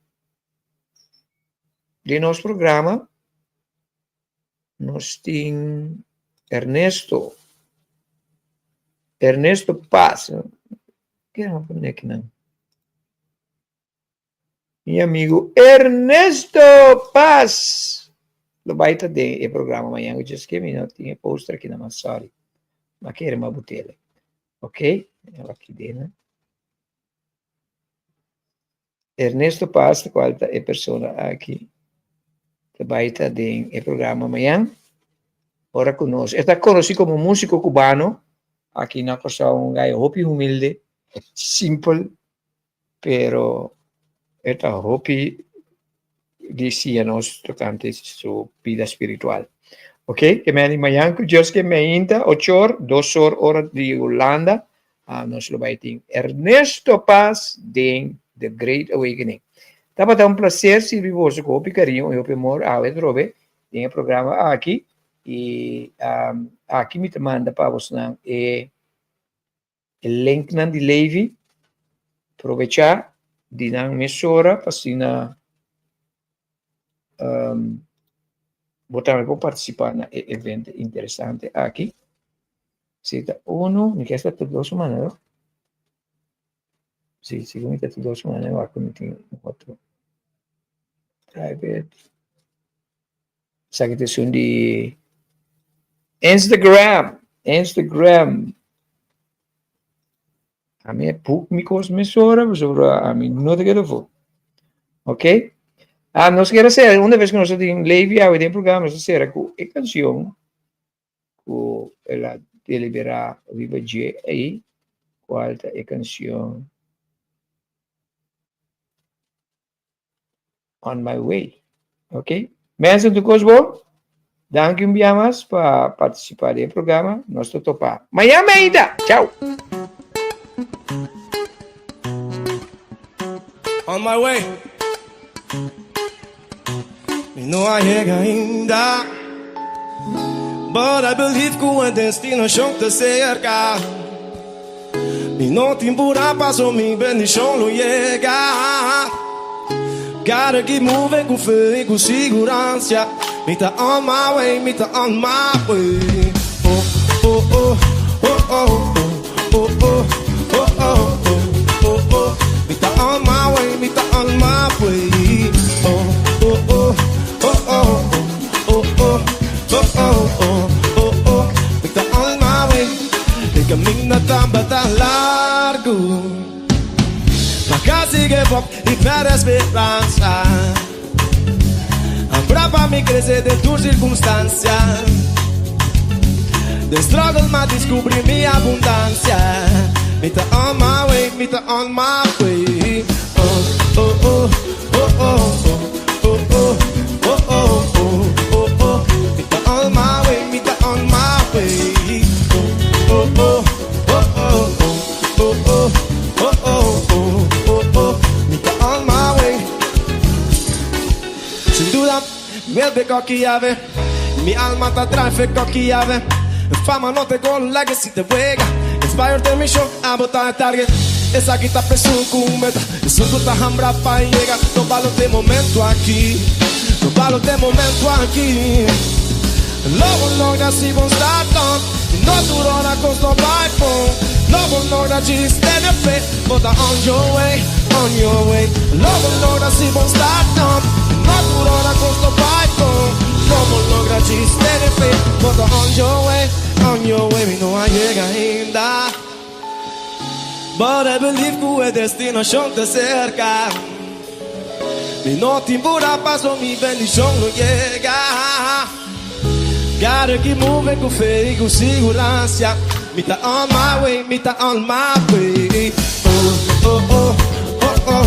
den nos programa Nos tin Ernesto. Ernesto Paz. Ke nan pone aki nan? Mi amigo Ernesto Paz. Lo bai ta den e programa mañana. Just que mi no tin e poster aki na mas, sorry. Ma kere ma butele. Ok, aki den. Ernesto Paz, cual ta e persona aki ta bai ta den e programa mañan. Ora cu nos, e ta conoci como musico cubano, aki na Curaçao, un guy hopi humilde, simpel, pero e ta hopi di siña nos tocante su bida spiritual. Ok, ke meni mañan cu Dios ke meinta, ochor, dosor ora di Hulanda, nos lo bai tin Ernesto Paz den The Great Awakening. Tabata un placer sirbi boso cu hopi cariño y hopi amor awe atrobe den e programa aki y aki mi ta manda pa bosnan e e linknan di Levi, probecha di nan mesora pa asina bo tambe por participa na e evento interesante aki. Si ta uno, mi ke sta tur dos semana, no? Si, segun mi ta tur dos semana, wak mi tin otro. Private. Esaki ta esun di Instagram. Instagram. Ami e puk mi kos mesora, pasobra ami no ta keda afó. Ok? Ah, nos kier a sera, una vez ku nos a tin Levi awe den programa, nos a sera ku e kanshon ku el a deliberá riba dje ei, kual ta e kanshon On My Way. Ok? Mensen, tur kos bon? Danki un bia mas pa partisipá den e programa. Nos ta topa mañan meida. Chau! On my way. Mi no a yega ainda. But I believe ku e destinashon ta serka. Mi no tin pura paso mi bendishon lo yega. Gotta keep moving ku fe i ku siguransia. Mi ta on my way, mi ta on my way. Oh, oh, oh, oh, oh, oh, oh, oh, oh, oh, oh, oh. Mi ta on my way, mi ta on my way. Oh, oh, oh, oh, oh, oh, oh, oh, oh, oh, oh, oh. Mi ta on my way. E caminda tabata largu. Ma casi give up y perde speransa. Abra pa mi crece den tur circunstancia. Den struggle m'a descubri mi abundancia. Mi ta on my way, mi ta on my way. Oh, oh, oh, oh, oh, oh, oh, oh, oh, oh, oh, oh. Mi ta on my way, mi ta on my way. Oh, oh, oh, oh, oh, oh, oh, oh, oh, oh, oh, oh. Mi ta on my way. Sin duda, mi koki llave. Mi alma ta drive koki llave. Fama no te gol, legacy te wega. Inspired den mi show, abo ta e target. Esaki ta p'esun ku meta, esun ku ta hambra pa yega. No balo t'e momento aki, no balo t'e momento aki. Lo bo logra si bo start up, i no tur ora kos no bai bon. Lo bo logra djis tene fe, bo ta on your way, on your way. Lo bo logra si bo start up, i no tur ora kos no bai bon. Lo bo logra djis tene fe, bo ta on your way, on your way. Mi no a yega ainda, but I believe ku e destinashon ta serka. Mi no tin pura paso mi bendishon lo yega. Gotta keep moving ku fe i ku siguransia. Mi ta on my way, mi ta on my way. Oh, oh, oh, oh, oh,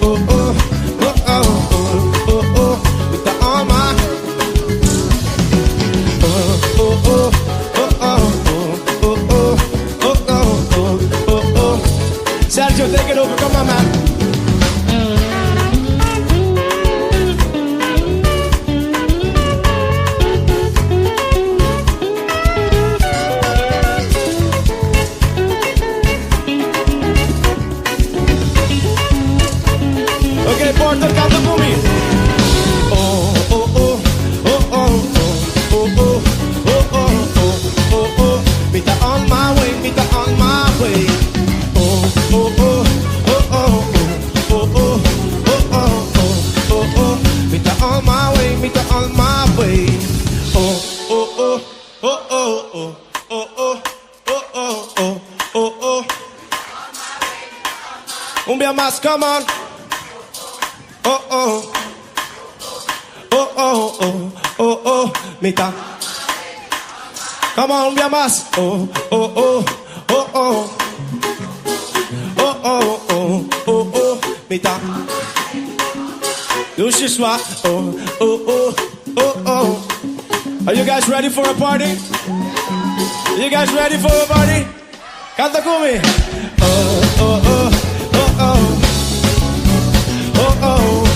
oh, oh, oh, oh, oh, oh, oh. Mi ta on my Oh, oh, oh, oh, oh, oh, oh, oh, oh, oh, oh, oh. Sergio, take it over, come on, man. Ok, Porter, canta cu mi. Oh, oh, oh, oh, oh, oh, oh, oh, oh, oh, oh, oh. Mi ta on my way, mi ta on my way. Oh, oh, oh, oh, oh, oh, oh, oh, oh, oh, oh, oh. Mi ta on my way, mi ta on my way. Oh, oh, oh, oh, oh, oh, oh, oh, oh, oh, oh, oh, oh. Un bia mas, come on. Oh, oh. Oh, oh, oh, oh, oh, mi ta. Come on, un bia mas. Oh, oh, oh, oh, oh. Oh, oh, oh, oh, oh, mi ta. Dushi swa. Oh, oh, oh, oh, oh. Are you guys ready for a party? You guys ready for a party? Canta cu mi. Oh, oh, oh, oh, oh. Oh, oh.